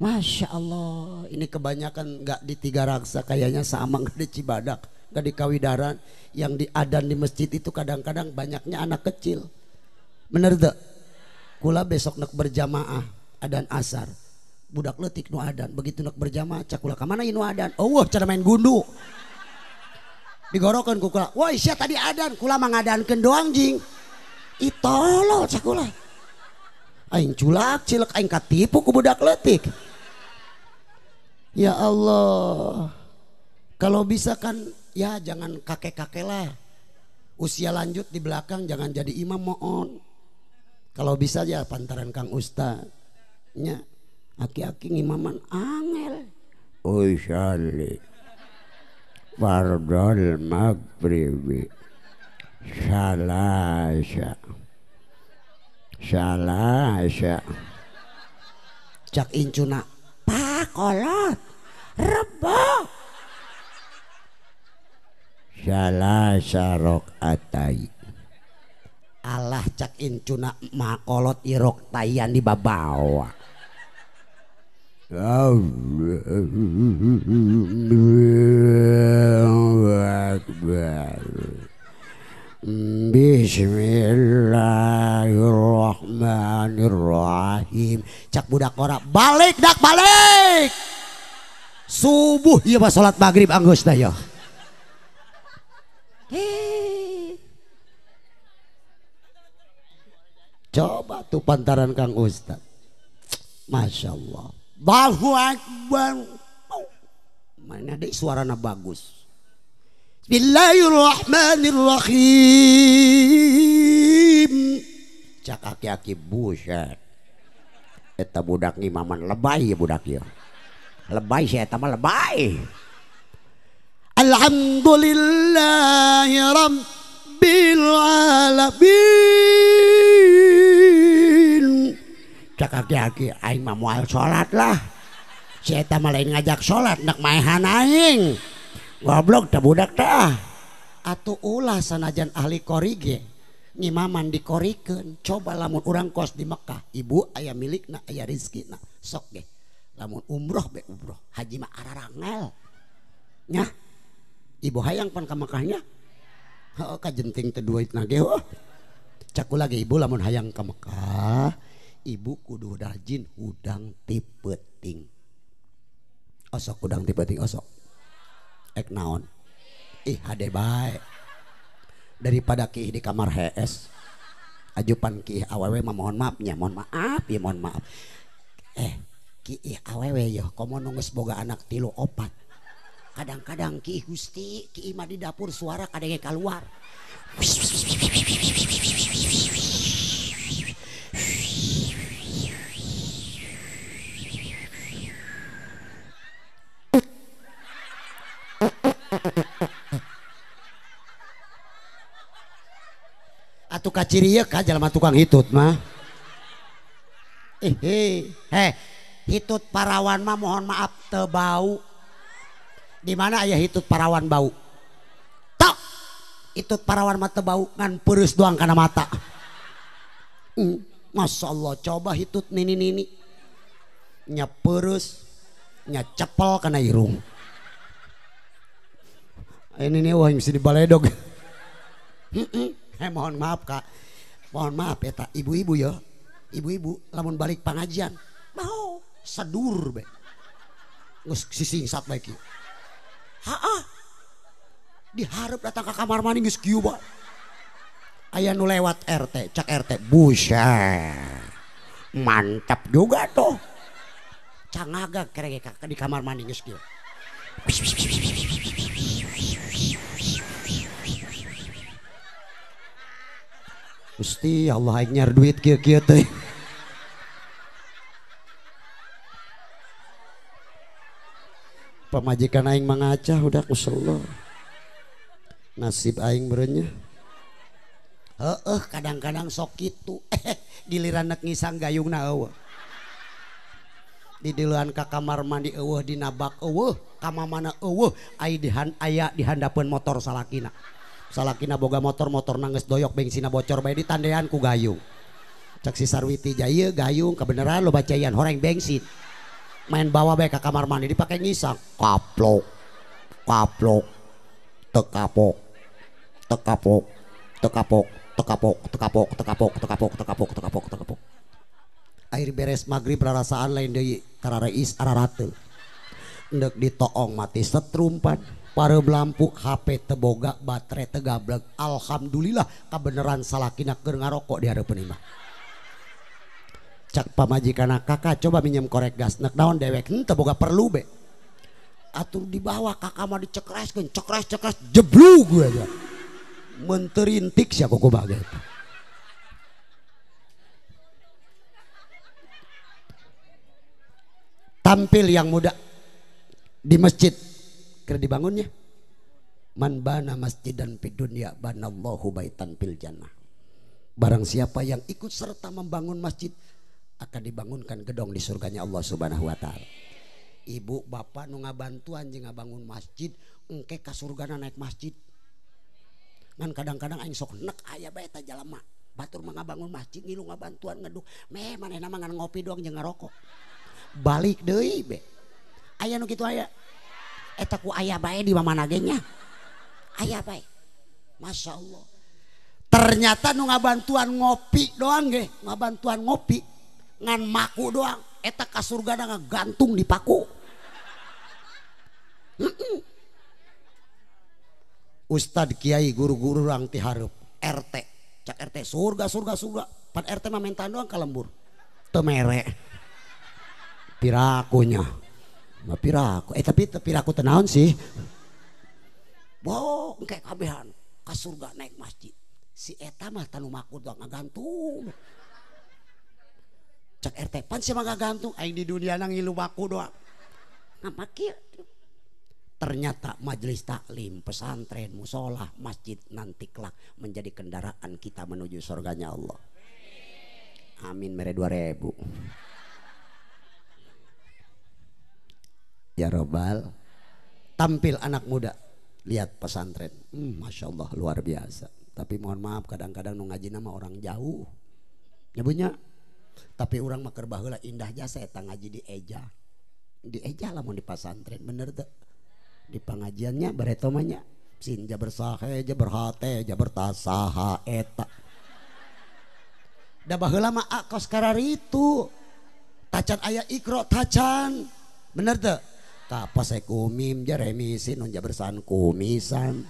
Masya Allah, ini kebanyakan nggak di Tiga Raksa kayaknya sama nggak di Cibadak, nggak di Kawidaran. Yang di adan di masjid itu kadang-kadang banyaknya anak kecil. Bener tak? Kula besok nak berjamaah adan asar, budak leutik nu adan, begitu nak berjamaah cak kula kamana nu adan? Oh wah, cara main gundu. Digorokan ku kula, woi sia tadi adan, kula mangadankeun doang jing. Itolo cak kula. Aing culak cilek aing katipu ku budak leutik. Ya Allah, kalau bisa kan ya jangan kakek-kakek lah, usia lanjut di belakang jangan jadi imam mohon. Kalau bisa ya pantaran Kang Ustaznya, aki-aki ngimaman angel. Usolli fardol maghribi salasa salasa, cak incuna pakolot rebo salasa rokaatai, Allah cak incuna makolot irok tayan di babawa. Akbar. Bismillahirrahmanirrahim. Cak budak ora balik dak balik. Subuh ieu mah salat maghrib anggeus dah ya. Coba tuh pantaran Kang Ustad. Masya Allah. Allahu Akbar. Mana deh suarana bagus. Bismillahirrahmanirrahim. Cak aki-aki buset. Eta budak ngimaman lebay ya budak ya. Lebay sih eta mah lebay. Alhamdulillahi rabbil alamin. Cak aki-aki aing mah moal salat lah. Si eta mah lain ngajak salat nek maehan aing. Goblok teh budak teh. Atuh ulah sanajan ahli kori ge ngimaman dikorikeun. Coba lamun urang kos di Mekah, ibu aya milikna aya rezekina. Sok ge. Lamun umroh be umroh, haji mah ararangel. Nyah. Ibu hayang pan ka Mekahnya. Heeh kajenting teh duitna ge heuh. Cak kula ge ibu lamun hayang ka Mekah, ibu kudu rajin hudang ti peuting. Osok hudang ti peuting osok. Ek naon? Ih hade bae. Daripada kiih di kamar HS. Ajupan kiih awewe mah mohon maafnya, mohon maaf ya mohon maaf. Kiih awewe ya komo nu geus boga anak 3 4. Kadang-kadang kiih Gusti, kiih mah di dapur suara kadenge kaluar. Atuh kaciri ieu ka jalma tukang hitut mah. Hitut parawan mah mohon maaf teu bau. Di mana aya hitut parawan bau? Tok. Hitut parawan mah teu bau ngan peureus doang kana mata. Masya Allah, coba hitut nini-nini. Nya peureus, nya cepel kana irung. Ini nih wah mesti dibaledog. Mohon maaf kak, mohon maaf ya tak ibu-ibu ya, ibu-ibu lamun balik pengajian, mau sedur be, ngus sisingsat bae kieu. Haa, diharap datang ke kamar mandi geus kieu bae. Aya nu lewat RT, cak RT, buset, mantap juga tuh. Cangaga kerege di kamar mandi geus kieu. Gusti Allah aing nyar duit kieu-kieu teh. Pamajikan aing mangacah udah kusello. Nasib aing berenya. Heeh kadang-kadang sok kitu. Giliran nek ngisang gayungna eueuh. Didiluan ka kamar mandi eueuh dinabak eueuh, ka mamana eueuh, ai dihan aya dihandapeun motor salakina. Salakina boga motor, motor nangis doyok bensinna bocor bae ditandean ku gayung. Cak si Sarwiti jaya gayung kebenaran lo bacaian horeng bensin. Main bawa bae ka kamar mandi dipakai ngisang. Kaplok. Kaplok. Tekapok. Tekapok. Tekapok, tekapok, tekapok, tekapok, tekapok, tekapok, tekapok, tekapok. Air beres magrib rarasaan lain deui karareis ararateul. Endek ditoong mati setrumpan. Pare lampu HP teboga baterai tegablek. Alhamdulillah kebenaran salakina keur ngarokok di hareupeun imah. Cak pamajikanna kakak coba minjem korek gas nek naon dewek henteu boga perlu be. Atur dibawa kakak mah dicekreskeun cekres cekres jeblug gue aja. Menterintik sia kuku baget. Tampil yang muda di masjid keur dibangunnya. Man bana masjidan fid dunya banallahu baitan fil jannah. Barang siapa yang ikut serta membangun masjid akan dibangunkan gedong di surganya Allah Subhanahu wa taala. Ibu bapak nu ngabantuan jeung ngabangun masjid engke ka surgana naik masjid. Ngan kadang-kadang aing sok nek aya bae ta jalema. Batur mah ngabangun masjid ngilu ngabantuan ngeduk. Meh manehna mah ngan ngopi doang jeung ngarokok. Balik deui be. Aya nu kitu aya. Eta ku aya bae di mamana ge nya. Aya bae. Masya Allah. Ternyata nu ngabantuan ngopi doang ge, ngabantuan ngopi ngan maku doang eta ka surgana ngagantung di paku. Ustad kiai guru-guru urang ti hareup RT cak RT surga surga surga pan RT mah mentan doang ka lembur teu mere pirakunya mah piraku tapi teu piraku teu naon sih boh engke kabehan ka surga naik masjid si eta mah tanu maku doang ngagantung cak RT pan sia mah ngagantung aing di dunia nang ngilu maku doang ngapa kieu. Ternyata majelis taklim, pesantren, musola, masjid nanti kelak menjadi kendaraan kita menuju surganya Allah. Amin mere 2000. Ya robbal. Tampil anak muda, lihat pesantren. Masya Allah luar biasa. Tapi mohon maaf kadang-kadang nu ngaji nama orang jauh. Nyebutnya. Tapi urang mah keur baheula indah jasa eta ngaji di eja. Di eja lamun di pesantren bener teu? Di pengajiannya bareto mah nya. Sin jaber sahe jaber hate jaber tasaha eta. Da baheula mah kos kararitu. Tacan aya ikro tacan. Bener teu? Kapas kumim jeremisin nun jabersan kumisan.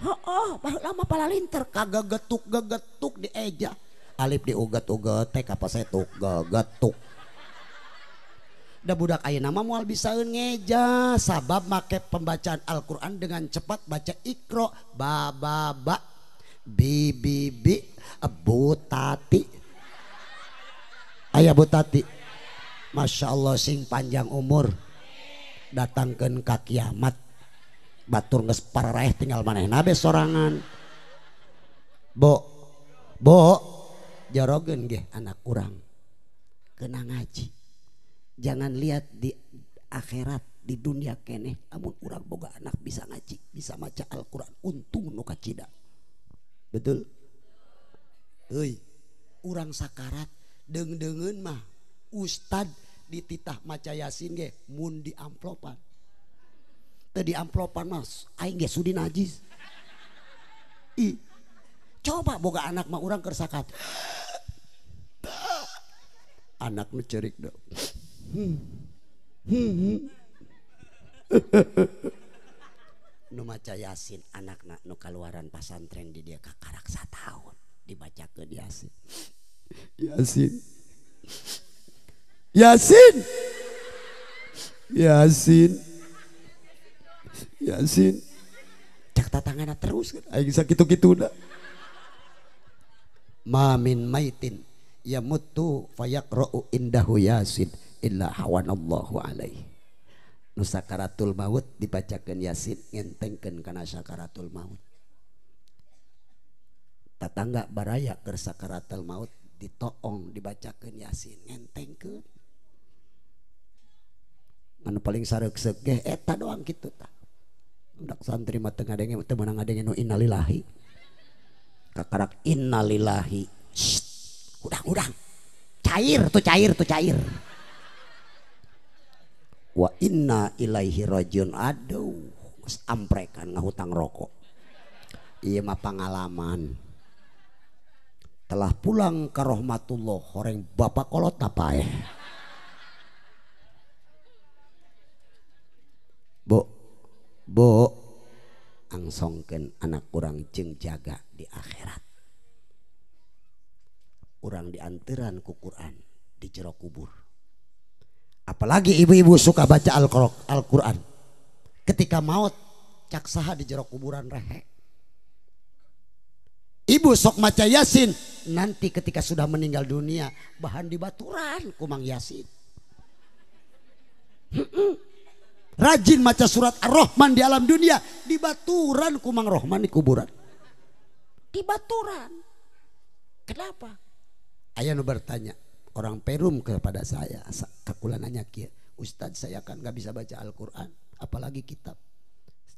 Heeh, baheula mah palalinter kagegetuk-gegetuk di eja. Alif diuget-uget teh kapas tuk gegetuk. Da budak ayeuna mah moal bisaeun ngeja sabab make pembacaan Al-Qur'an dengan cepat baca ikro ba ba ba bi bi bi butati. Aya butati. Masya Allah sing panjang umur. Datangkeun ka kiamat batur geus pararaeh tinggal manehna be sorangan. Bo bo jorogeun ge anak urang kena ngaji. Jangan lihat di akhirat, di dunia keneh amun urang boga anak bisa ngaji, bisa maca Al-Qur'an, untung nu kacida. Betul? Euy, urang sakarat deung-deungeun mah ustad dititah maca Yasin ge mun di amplopan. Teu di amplopan mas aing ge sudi najis. Ih, coba boga anak mah urang keur sakat. Anak nu ceurik dong. Nu maca Yasin anakna nu kaluaran pasantren di dia kakarak sataun dibacakeun Yasin. Yasin. Yasin. Yasin. Yasin. Cak tatangana terus kan aing sakitu-kituna. Ma min maitin yamutu fayaqra'u indahu Yasin illa hawanallahu alaihi. Nu sakaratul maut dibacakeun Yasin ngentengkeun kana sakaratul maut. Tatangga baraya keur sakaratul maut ditoong dibacakeun Yasin ngentengkeun. Anu paling sareuk-seuk ge eta doang kitu tah. Budak santri mah teu ngadenge teu meunang ngadenge nu innalillahi. Kakarak innalillahi. Shh, udang-udang. Cair tuh cair tuh cair. Wa inna ilaihi rajiun. Aduh, geus amprekan ngahutang rokok. Ieu mah pangalaman. Telah pulang ke rahmatullah horeng bapak kolot tapaeh. Bu, bu, angsongkeun anak urang jeung jaga di akhirat. Urang dianteran ku Quran di jero kubur. Apalagi ibu-ibu suka baca Al-Quran. Ketika maut cak saha di jero kuburan rehe. Ibu sok maca Yasin, nanti ketika sudah meninggal dunia bahan dibaturan kumang Yasin. Rajin maca surat Ar-Rahman di alam dunia, dibaturan kumang Rahman di kuburan. Dibaturan. Kenapa? Aya nu bertanya, orang Perum kepada saya, kakula nanya kieu, Ustadz saya kan gak bisa baca Al-Quran, apalagi kitab.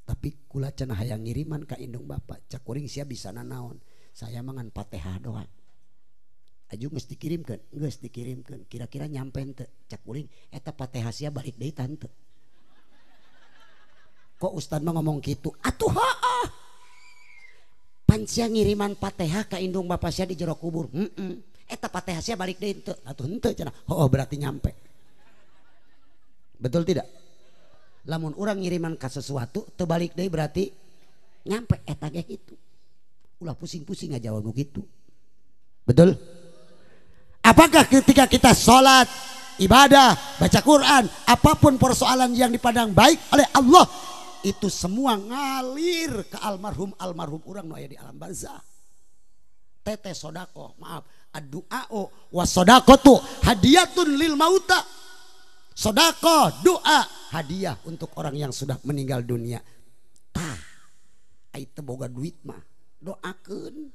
Tapi kula cenah hayang ngiriman ka indung bapak, cak kuring sia bisa nanaon. Saya mangan Fatihah doang. Aju geus dikirimkeun, geus dikirimkeun. Kira-kira nyampe henteu? Cak kuring eta Fatihah sia balik deui tante. Kok ustad mah ngomong gitu? Atuh heuh. Pan sia ngiriman Fatihah ka indung bapak sia di jero kubur. Heeh. Eta Fatihah sia balik deui henteu? Atuh henteu cenah. Heuh berarti nyampe. Betul tidak? Lamun urang ngiriman ka sesuatu teu balik deui berarti nyampe eta ge kitu. Ulah pusing-pusing ngajawab nu kitu. Betul? Apakah ketika kita sholat, ibadah, baca Quran, apapun persoalan yang dipandang baik oleh Allah, itu semua ngalir ke almarhum-almarhum urang nu aya di alam barzah. Teteh sodako, maaf, ad-du'a'u was-sodaqatu hadiyatun lil mauta. Sodako, doa, hadiah untuk orang yang sudah meninggal dunia. Tah, ai teu boga duit mah, doakeun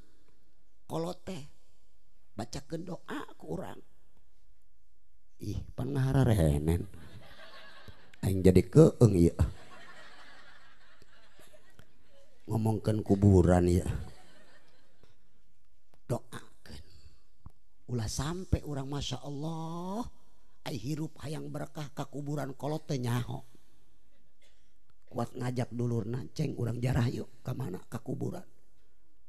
kolot teh. Bacakeun doa ku urang. Ih, pan ngahararenen. Aing jadi keeng ieu. Ngomongkeun kuburan ieu. Doakeun. Ulah sampai urang Masya Allah ai hirup hayang berkah ka kuburan kolot teh nyaho. Kuat ngajak dulurna, ceng urang jarah yuk ka mana ka kuburan.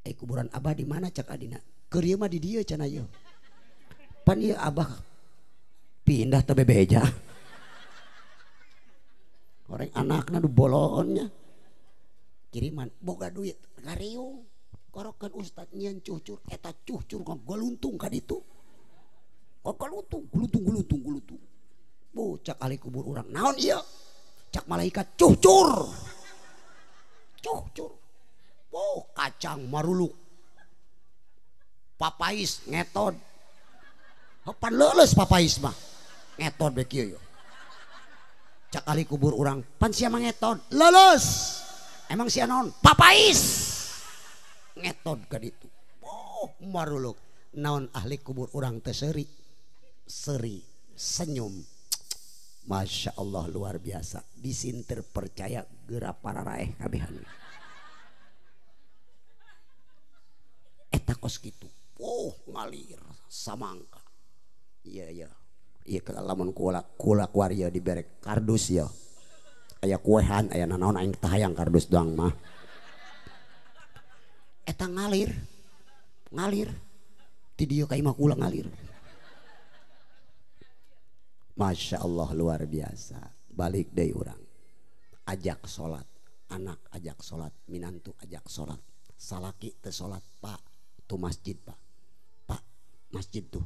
Eh kuburan abah di mana cak adina? Keur ieu mah di dieu cenah ieu. Pan ieu abah pindah teh bebeja. Orang anakna du boloonnya. Kiriman boga duit ngariung. Korokeun ustad nyieun cucur eta cucur ngagoluntung ka ditu. Goluntung guluntung guluntung guluntung. Bu cak ahli kubur urang naon ieu? Cak malaikat cucur. Cucur. Oh kacang maruluk. Papais ngetod. Pan leuleus papais mah. Ngetod we kieu. Cak ahli kubur urang pan sia mah ngetod. Leuleus. Emang sia naon? Papais. Ngetod ka ditu. Oh maruluk. Naon ahli kubur urang teh seuri. Seri, senyum. Masya Allah luar biasa. Disin terpercaya geura pararaeh kabehan. Eta kos kitu. Oh ngalir samangka. Iya iya. Iya lamun kula kula kuari dibere kardus ya. Aya kuehan aya nanaon aing teh hayang kardus doang mah. Eta ngalir. Ngalir. Ti dieu ka imah kula ngalir. Masya Allah luar biasa. Balik deui urang. Ajak sholat, anak ajak sholat, minantu ajak sholat. Salaki teu sholat, Pak, tuh masjid, Pak. Pak, masjid tuh.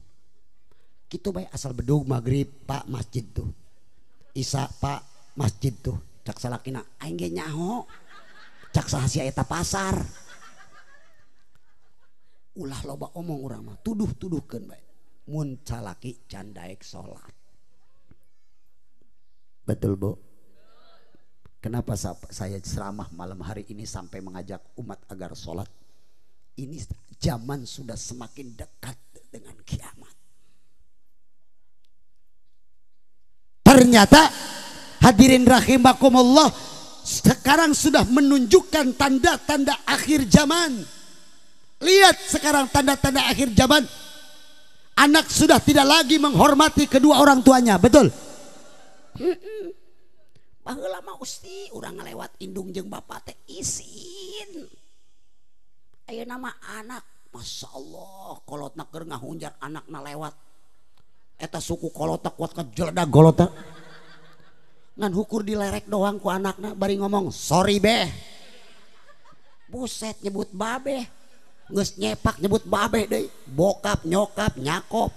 Kitu bae asal bedug maghrib, Pak, masjid tuh. Isya, Pak, masjid tuh. Cak salakina aing ge nyaho. Cak saha sia eta pasar. Ulah loba omong urang mah, tuduh-tuduhkeun bae. Mun salaki can daek sholat. Betul Bu? Kenapa saya ceramah malam hari ini sampai mengajak umat agar sholat? Ini zaman sudah semakin dekat dengan kiamat. Ternyata hadirin rahimakumullah, sekarang sudah menunjukkan tanda-tanda akhir zaman. Lihat sekarang tanda-tanda akhir zaman. Anak sudah tidak lagi menghormati kedua orang tuanya, betul? Baheula mah usti urang ngalewat indung jeung bapak teh isin. Ayeuna mah anak, Masya Allah, kolotna keur ngahunjar anakna lewat. Eta suku kolotna kuat kajeledag golotna. Ngan hukur dilerek doang ku anakna bari ngomong sorry beh. Buset nyebut babeh. Geus nyepak nyebut babeh deui. Bokap, nyokap, nyakop.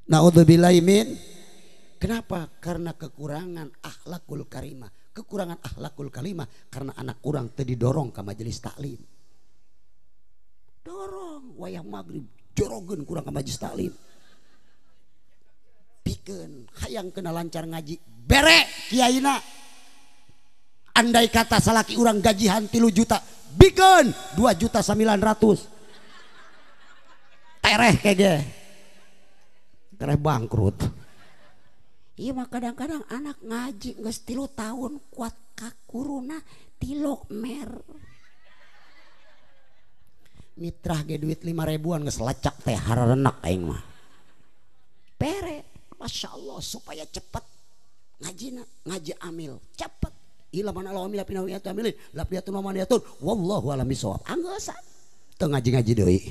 Naudzubillahi min. Kenapa? Karena kekurangan akhlakul karimah. Kekurangan akhlakul kalimah karena anak kurang teu didorong ke majelis taklim. Dorong wayah maghrib jorogeun kurang ke majelis taklim. Pikeun hayang kena lancar ngaji bere kiaina. Andai kata salaki urang gajihan 3 juta, bikeun 2.900.000. Tereh kege. Tereh bangkrut. Iya mah kadang-kadang anak ngaji geus 3 tahun kuat kakuruna tilok mer. Mitrah ge duit 5 ribuan geus lecak teh hararenak aing mah. Pere, Masya Allah supaya cepet ngajina, ngaji amil cepet. Ila mana Allah amil pinahu ya amilin, lapiyatun wa maniyatun, wallahu alam bisawab. Anggeus teu ngaji-ngaji deui.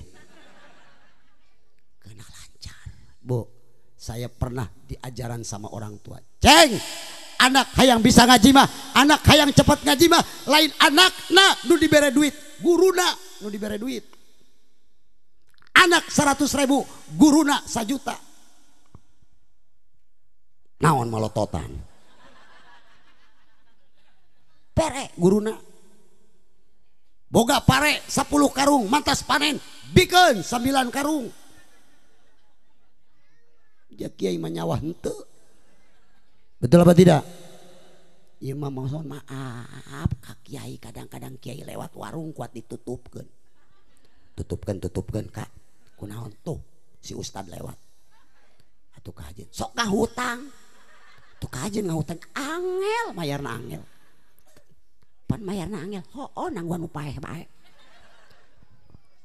Kena lancar. Bu, saya pernah diajaran sama orang tua. Ceng, anak hayang bisa ngaji mah, anak hayang cepat ngaji mah, lain anakna nu dibere duit, guruna nu dibere duit. Anak 100.000, guruna 1 juta. Naon malototan. Pere guruna. Boga pare 10 karung, mantas panen, bikeun 9 karung. Ja kiai mah nyawah henteu. Betul apa tidak? Ieu mah mohon maaf ka kiai, kadang-kadang kiai lewat warung kuat ditutupkeun. Tutupkeun Kak. Kunaon tuh si ustad lewat. Atuh kahajeun sok ngahutang. Tuh kahajeun ngahutang angel mayarna angel. Pan mayarna angel hooh nangguan upaeh bae.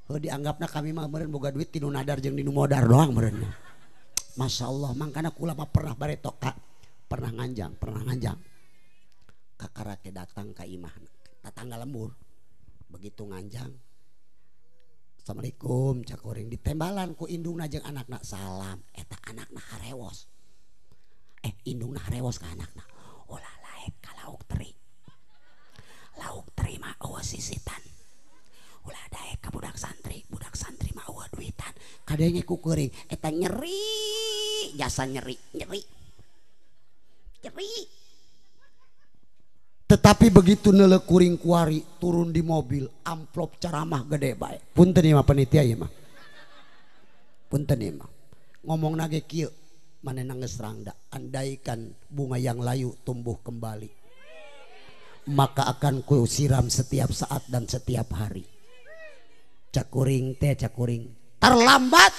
Heuh dianggapna kami mah meureun boga duit tinu nadar jeung dinu modar doang meureun. Masya Allah mangkana kula mah pernah baretok Kak. Pernah nganjang. Kakarake datang ka imahna tatangga lembur. Begitu nganjang, assalamualaikum cak kuring ditembalan ku indungna jeung anakna salam eta anakna harewos. Indungna harewos ka anakna. Ulah laek ka lauk teri. Lauk teri mah eueuh sisitan. Ulah daek ka budak santri mah eueuh duitan. Kadenge ku kuring eta nyeri jasa nyeri. Nyeri. Tetapi begitu neuleuh kuring kuari turun di mobil amplop ceramah gede bae. Punten ieu mah panitia ieu mah. Punten ieu mah. Ngomongna ge kieu manehna geus rangda, andaikan bunga yang layu tumbuh kembali maka akan ku siram setiap saat dan setiap hari. Cak kuring teh cak kuring terlambat.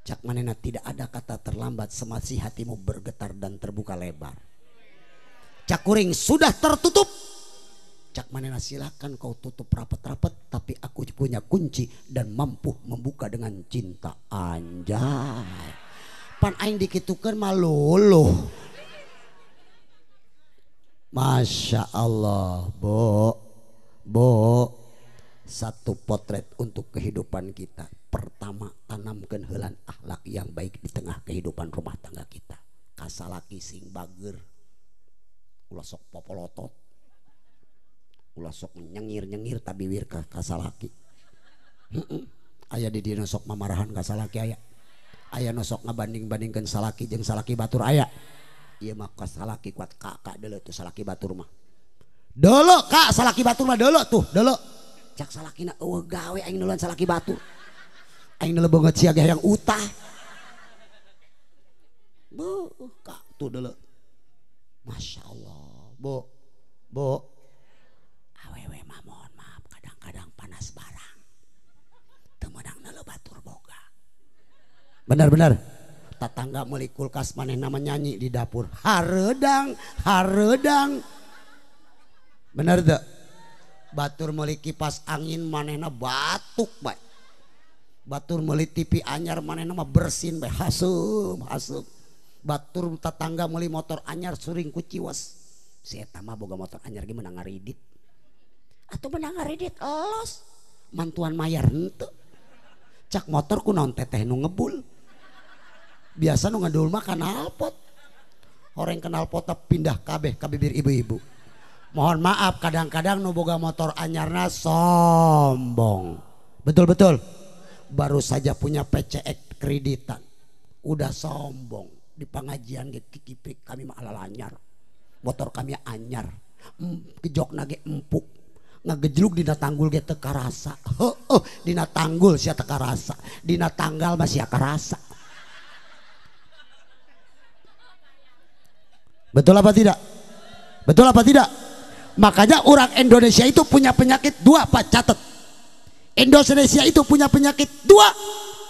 Cak manehna tidak ada kata terlambat semasi hatimu bergetar dan terbuka lebar. Cak kuring sudah tertutup. Cak manena silakan kau tutup rapat-rapat, tapi aku punya kunci dan mampu membuka dengan cinta. Anjay. Pan aing dikitukeun mah luluh. Masya Allah, Bo. Bo. Satu potret untuk kehidupan kita. Pertama, tanamkan heulan akhlak yang baik di tengah kehidupan rumah tangga kita. Kasalaki sing bager. Ulah sok popolotot, ulah sok nyengir-nyengir tabiwir ka kasalaki. Aya di dina sok mamarahan kasalaki aya. Aya nu sok ngabanding-bandingkeun salaki jeung salaki batur aya. Ieu mah kasalaki kuat kak deuleu tuh salaki batur mah. Deuleu kak salaki batur mah deuleu tuh, deuleu. Cak salakina eueuh gawe aing nuluan salaki batur. Aing neuleuh beungeut sia ge hayang utah. Beuh kak tuh deuleu. Masya Allah, Bo, Bo, awewe mah mohon maaf kadang-kadang panas barang, teu meunang neuleuh batur boga. Benar-benar, tetangga meuli kulkas manehna mah nyanyi di dapur, hareudang, hareudang. Bener teu? Batur meuli kipas angin manehna batuk bae. Batur meuli TV anyar manehna mah bersin bae, haseum, haseum. Batur tetangga meuli motor anyar suring ku ciwes. Si eta mah boga motor anyar ge meunang ngaridit. Atuh meunang ngaridit elos. Mantuan mayar henteu. Cak motor ku naon teteh nu ngebul. Biasa nu ngedul mah knalpot. Horeng knalpotna pindah kabeh ka bibir ibu-ibu. Mohon maaf kadang-kadang nu boga motor anyarna sombong. Betul-betul. Baru saja punya PCX kreditan. Udah sombong. Di pengajian ge kikipik kami mah ala anyar, motor kami anyar, gejokna ge empuk, ngagejlug dina tanggul ge teu karasa, heueuh dina tanggul sia teu karasa, dina tanggal mah sia karasa. Betul apa tidak? Betul apa tidak? Makanya orang Indonesia itu punya penyakit dua, Pak, catat. Indonesia itu punya penyakit dua.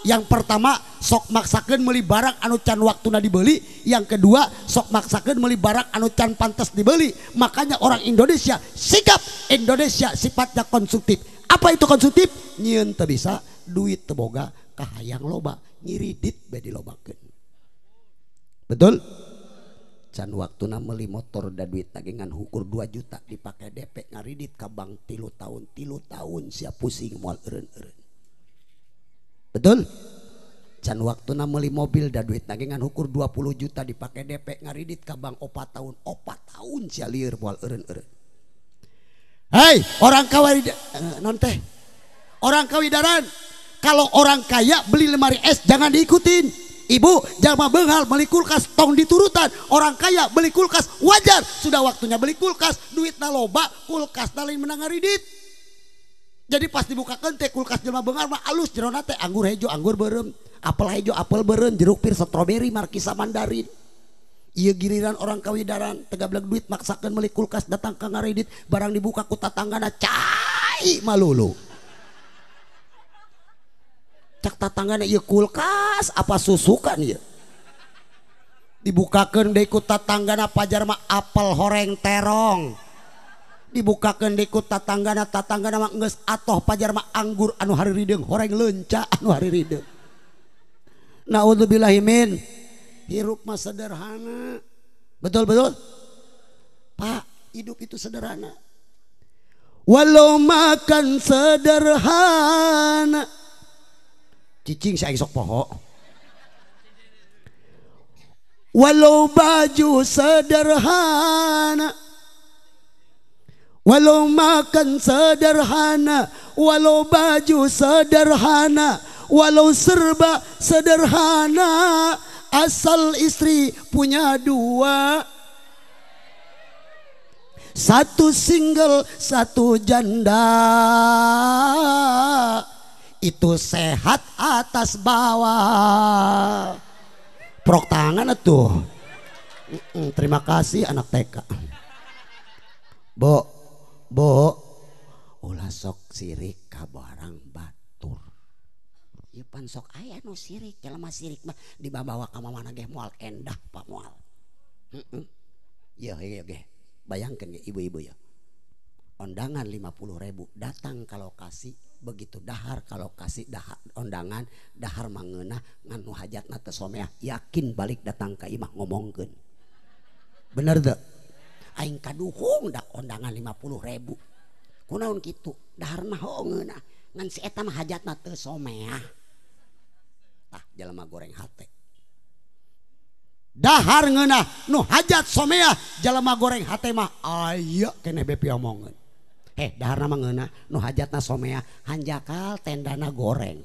Yang pertama sok maksakeun meuli barang anu can waktuna dibeli. Yang kedua sok maksakeun meuli barang anu can pantas dibeli. Makanya orang Indonesia sikap Indonesia sifatnya konsumtif. Apa itu konsumtif? Nyieun teu bisa, duit teu boga, kahayang loba, nyiridit bae dilobakeun. Betul? Can waktuna meuli motor da duit lagi ngan hukur 2 juta dipake DP ngaridit ka bank 3 tahun, 3 tahun sia pusing moal eureun-eureun. Betul? Can waktuna meuli mobil da duit nage ngan hukur 20 juta dipake DP ngaridit ka bank 4 tahun, 4 tahun sia lieur moal eureun-eureun. Hei, orang kawidaran non teh. Orang kawidaran, kalau orang kaya beli lemari es jangan diikutin. Ibu, jangan bengal beli kulkas tong diturutan. Orang kaya beli kulkas wajar, sudah waktunya beli kulkas, duitna loba, kulkas lain menang ngaridit. Jadi pas dibukakeun teh kulkas jelema beunghar mah alus jerona teh anggur hejo, anggur beureum, apel hejo, apel beureum, jeruk pir, stroberi, markisa, mandarin. Ieu giliran orang kawidaran tegableg duit maksakeun meuli kulkas datang ka ngaridit, barang dibuka ku tatanggana cai malulu. Cak tatanggana ieu kulkas apa susukan ieu. Dibukakeun deui ku tatanggana pajar mah apel horeng terong. Dibukakeun deui ku tatanggana, tatanggana mah geus atoh pajar mah anggur anu harirideung horeng leunca anu harirideung. Naudzubillahi min. Hirup mah sederhana. Betul betul? Pak, hidup itu sederhana. Walau makan sederhana. Cicing saya sok poho. Walau baju sederhana. Walau makan sederhana, walau baju sederhana, walau serba sederhana, asal istri punya dua. Satu single, satu janda. Itu sehat atas bawah. Prok tangan tuh. Terima kasih anak TK. Bo, bo, ulah sok sirik ka barang batur. Ieu pan sok aya nu sirik, jelema sirik mah dibawa ka mana ge moal endah pak moal. Ieu ieu ge. Bayangkan ya ibu-ibu ya. Undangan 50.000 datang ke lokasi, begitu dahar ke lokasi dahar undangan dahar mangeunah ngan nu hajatna teu someah, yakin balik datang ka imah ngomongkeun. Bener teu? Aing kaduhung dak undangan 50.000. Kunaon kitu? Dahar mah heuh ngeunah ngan si eta mah hajatna teu someah. Tah jelema goreng hate. Dahar ngeunah nu hajat someah jelema goreng hate mah aya keneh bepi omongeun. Dahar mah ngeunah nu hajatna someah hanjakal tendana goreng.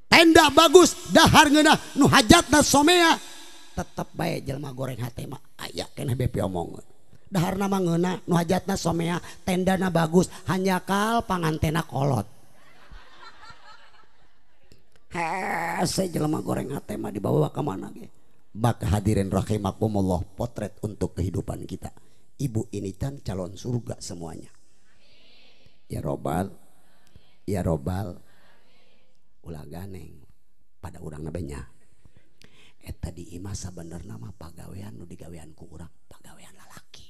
Tenda bagus dahar ngeunah nu hajatna someah tetep bae jelema goreng hate mah aya keneh bepi omongeun. Daharna mah ngeunah nu hajatna someah tendana bagus hanjakal pangantena kolot. Hese jelema goreng hate mah dibawa ka mana ge. Maka hadirin rahimakumullah, potret untuk kehidupan kita. Ibu ini kan calon surga semuanya. Ya robal, ya robal, ulah ganeng pada urang nabenya. Eta di imah sabenerna mah pagawean nu digawean ku urang, pagawean lalaki.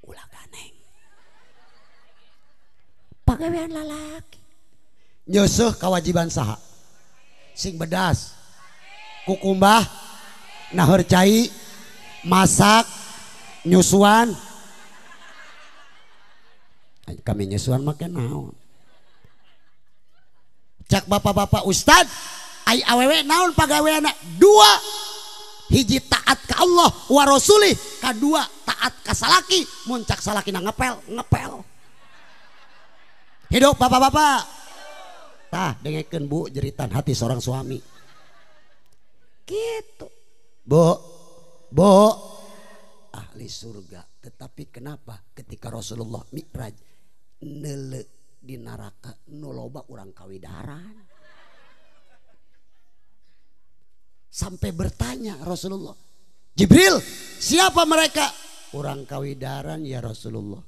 Ulah ganeng. Pagawean lalaki. Nyeuseuh kewajiban saha? Sing bedas, kukumbah, naheur cai, masak, nyusuan. Kami nyusuan make naon? Cak bapak-bapak ustad, ai awewe naon pagaweana? Dua. Hiji taat ka Allah wa rasulih, kadua taat ka salaki. Mun cak salakina ngepel, ngepel. Hidup bapak-bapak. Tah dengekeun bu jeritan hati seorang suami. Gitu. Bu, bu, ahli surga. Tetapi kenapa ketika Rasulullah Mi'raj neule di neraka nu loba urang kawidaran? Sampai bertanya Rasulullah, Jibril, siapa mereka? Urang kawidaran ya Rasulullah.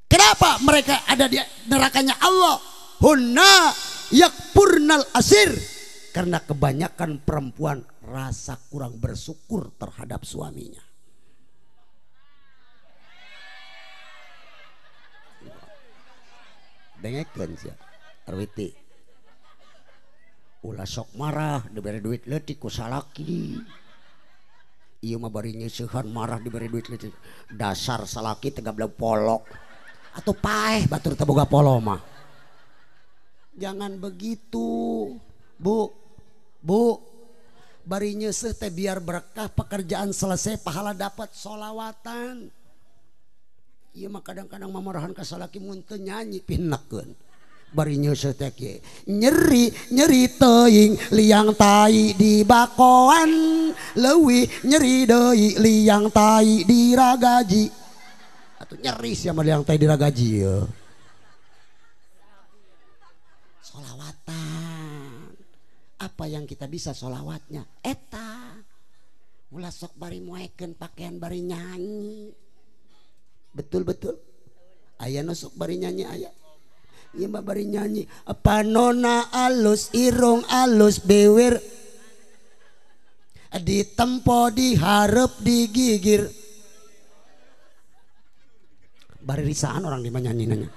Kenapa mereka ada di nerakanya Allah? Hunna yakpurnal asir. Karena kebanyakan perempuan rasa kurang bersyukur terhadap suaminya. Dengekeun sia Arwiti. Ulah sok marah diberi duit leutik ku salaki. Ieu mah bari nyeusehan marah diberi duit leutik. Dasar salaki teh gablek polok. Atuh paeh batur teh boga polo mah. Jangan begitu, Bu. Bu, bari nyeuseuh teh biar berkah, pekerjaan selesai, pahala dapat, solawatan. Ieu mah kadang-kadang mamarahan ka salaki mun teu nyanyi pinekeun. Bari nyeuseuh teh kieu, nyeri nyeri teuing liang tai di bakoan, leuwih nyeri deui liang tai di ragaji. Atuh nyeri sia mah liang tai di ragaji ye. Solawatan. Apa yang kita bisa solawatnya? Eta. Ulah sok bari moekeun pakaian bari nyanyi. Betul-betul. Aya nu sok bari nyanyi aya. Ieu mah bari nyanyi panona alus irung alus bewir ditempo diharep digigir. Bari risaan orang di mah nyanyi nanya.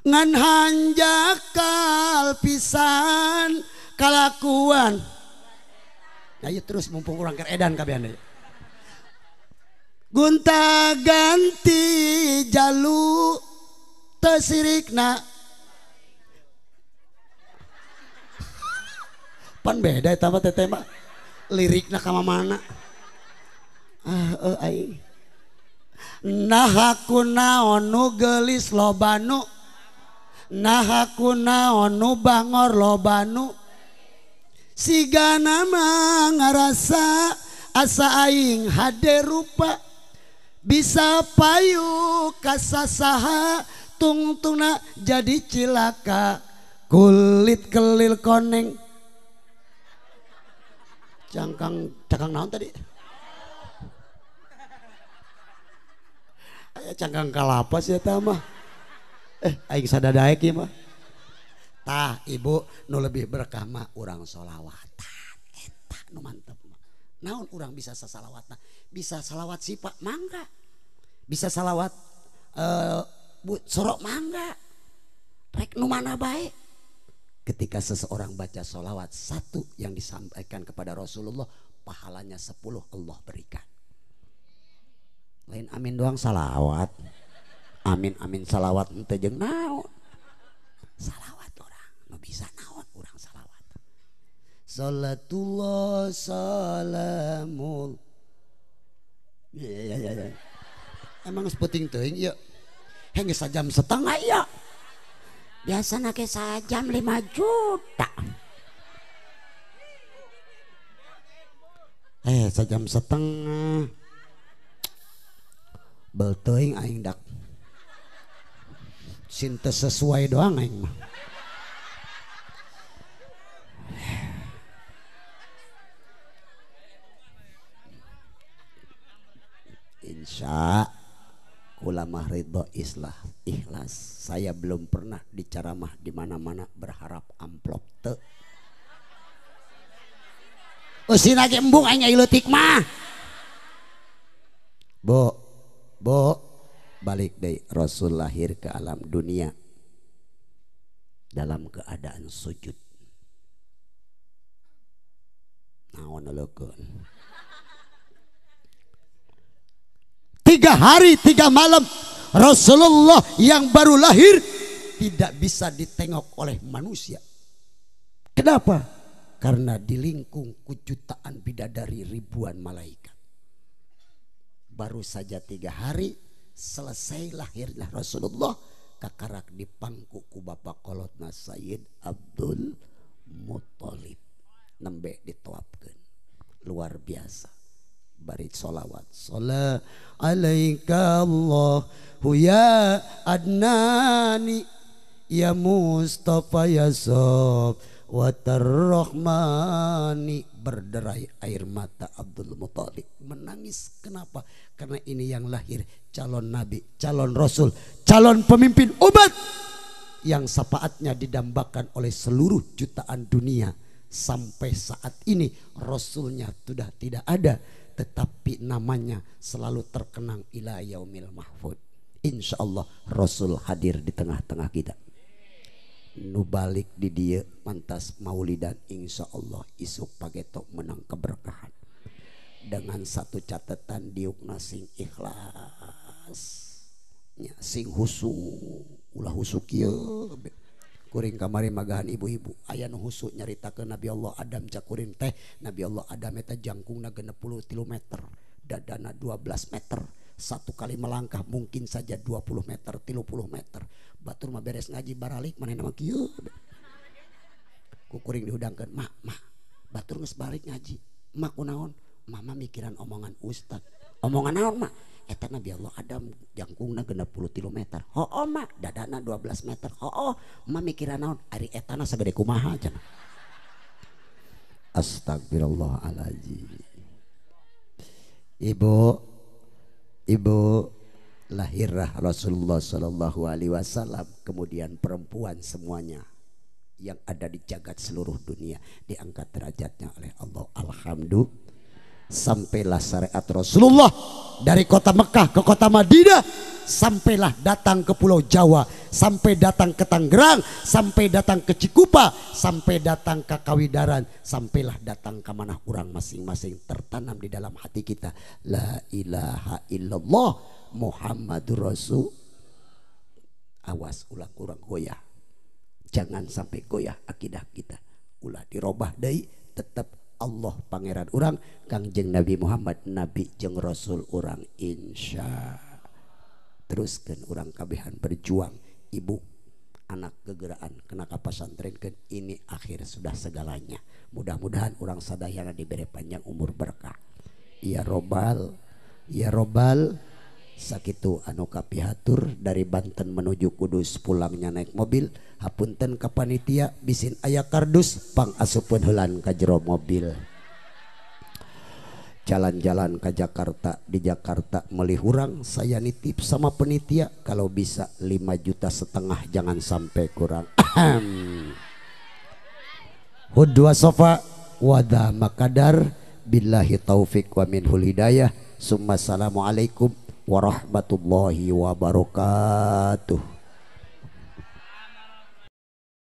Ngan hanjakal pisan kalakuan. Ayo terus mumpung urang keur edan kabehan deui. Gonta ganti jalu teu sirikna. Pan beda eta mah teteh mah. Lirikna ka mana? Ah aing. Nah aku naon nu geulis loba nu. Nah aku naon nu bangor loba nu. Sigana mah ngarasa asa aing hade rupa. Bisa payu kasasaha tungtungna jadi cilaka. Kulit kelil koneng. Cangkang cangkang naon tadi? Aya cangkang kalapa sih eta mah. Aing sadadaek ieu mah. Tah ibu nu lebih berkah mah urang solawatan. Eta nu mantep mah. Naon urang bisa sasalawatna? Bisa salawat sipa mangga. Bisa salawat bu sorok mangga. Rek nu mana bae. Ketika seseorang baca solawat satu yang disampaikan kepada Rasulullah, pahalanya 10 Allah berikan. Lain amin doang salawat. Amin amin salawat ente jeung naon. Salawat orang nu bisa naon urang salawat. Salatullah salamul. Ya ya ya. Emang geus peuting teuing ieu. Heh geus sajam setengah ieu. Biasana ge sajam 5 juta. Sajam setengah. Bel teuing aing dak. Sin teu sesuai doang aing mah. Insya ulama ridho islah ikhlas. Saya belum pernah diceramah di mana-mana berharap amplop teu. Eusina ge embung aing leutik mah. Bu, bu, balik deui. Rasul lahir ke alam dunia dalam keadaan sujud. Naon leukeun. 3 hari 3 malam Rasulullah yang baru lahir tidak bisa ditengok oleh manusia. Kenapa? Karena dilingkung ku jutaan bidadari ribuan malaikat. Baru saja 3 hari selesai lahirnya Rasulullah, kakarak dipangku ku bapak kolotna Sayyid Abdul Muthalib. Nembe ditoapkeun. Luar biasa. Bari solawat. Sholat alaika Allahu ya Adnani ya Mustafa ya Sob wa tarrahmani. Berderai air mata Abdul Muthalib menangis. Kenapa? Karena ini yang lahir calon nabi, calon rasul, calon pemimpin umat yang syafaatnya didambakan oleh seluruh jutaan dunia. Sampai saat ini rasulnya sudah tidak ada, tetapi namanya selalu terkenang ila yaumil mahfud. Insya Allah Rasul hadir di tengah-tengah kita. Nu balik di dia pantas maulidan, insya Allah isuk pagetok menang keberkahan. Dengan satu catatan, diukna sing ikhlas, nya sing husu, ulah husu kieu. Kuring kamari magahan ibu-ibu aya nu husu nyaritakeun Nabi Allah Adam cakuring teh. Nabi Allah Adam eta jangkungna 63 meter, dadana 12 meter. Satu kali melangkah mungkin saja 20 meter, 30 meter. Batur mah beres ngaji baralik manehna mah kieu. Ku kuring dihudangkeun, "Mak, mak, batur geus balik ngaji. Mak kunaon?" Mama mikiran omongan ustad. Omongan naon, mak? Eta Nabi Allah Adam jangkungna 63 meter. Hooh mak, dadana 12 meter. Hooh, mak mikiran naon? Ari etana sagede kumaha cenah. Astagfirullahaladzim. Ibu, ibu, Lahirlah Rasulullah Shallallahu Alaihi Wasallam, kemudian perempuan semuanya yang ada di jagat seluruh dunia diangkat derajatnya oleh Allah. Alhamdulillah. Sampailah syariat Rasulullah dari kota Mekah ke kota Madinah, sampailah datang ke Pulau Jawa, sampai datang ke Tangerang, sampai datang ke Cikupa, sampai datang ke Kawidaran, sampailah datang ke mana orang masing-masing, tertanam di dalam hati kita la ilaha illallah Muhammadur Rasul. Awas ulah kurang goyah, jangan sampai goyah akidah kita, ulah dirobah deui, tetap Allah pangeran urang, Kangjeng Nabi Muhammad nabi jeung rasul urang, insya. Teruskan urang kabehan berjuang, ibu anak gegeraan kena ka pasantrenkeun, ini akhir sudah segalanya. Mudah-mudahan urang sadayana diberi panjang umur berkah. Ya robbal, ya robbal. Sakitu anu kapihatur dari Banten menuju Kudus, pulangnya naik mobil. Hapunten ka panitia bisin aya kardus pang asupun heulan ka jero mobil. Jalan-jalan ke Jakarta, di Jakarta meli hurang, saya nitip sama penitia kalau bisa 5,5 juta jangan sampai kurang. Hudwa sofa wada makadar billahi taufik wa minhul hidayah. Summa assalamualaikum warahmatullahi wabarakatuh.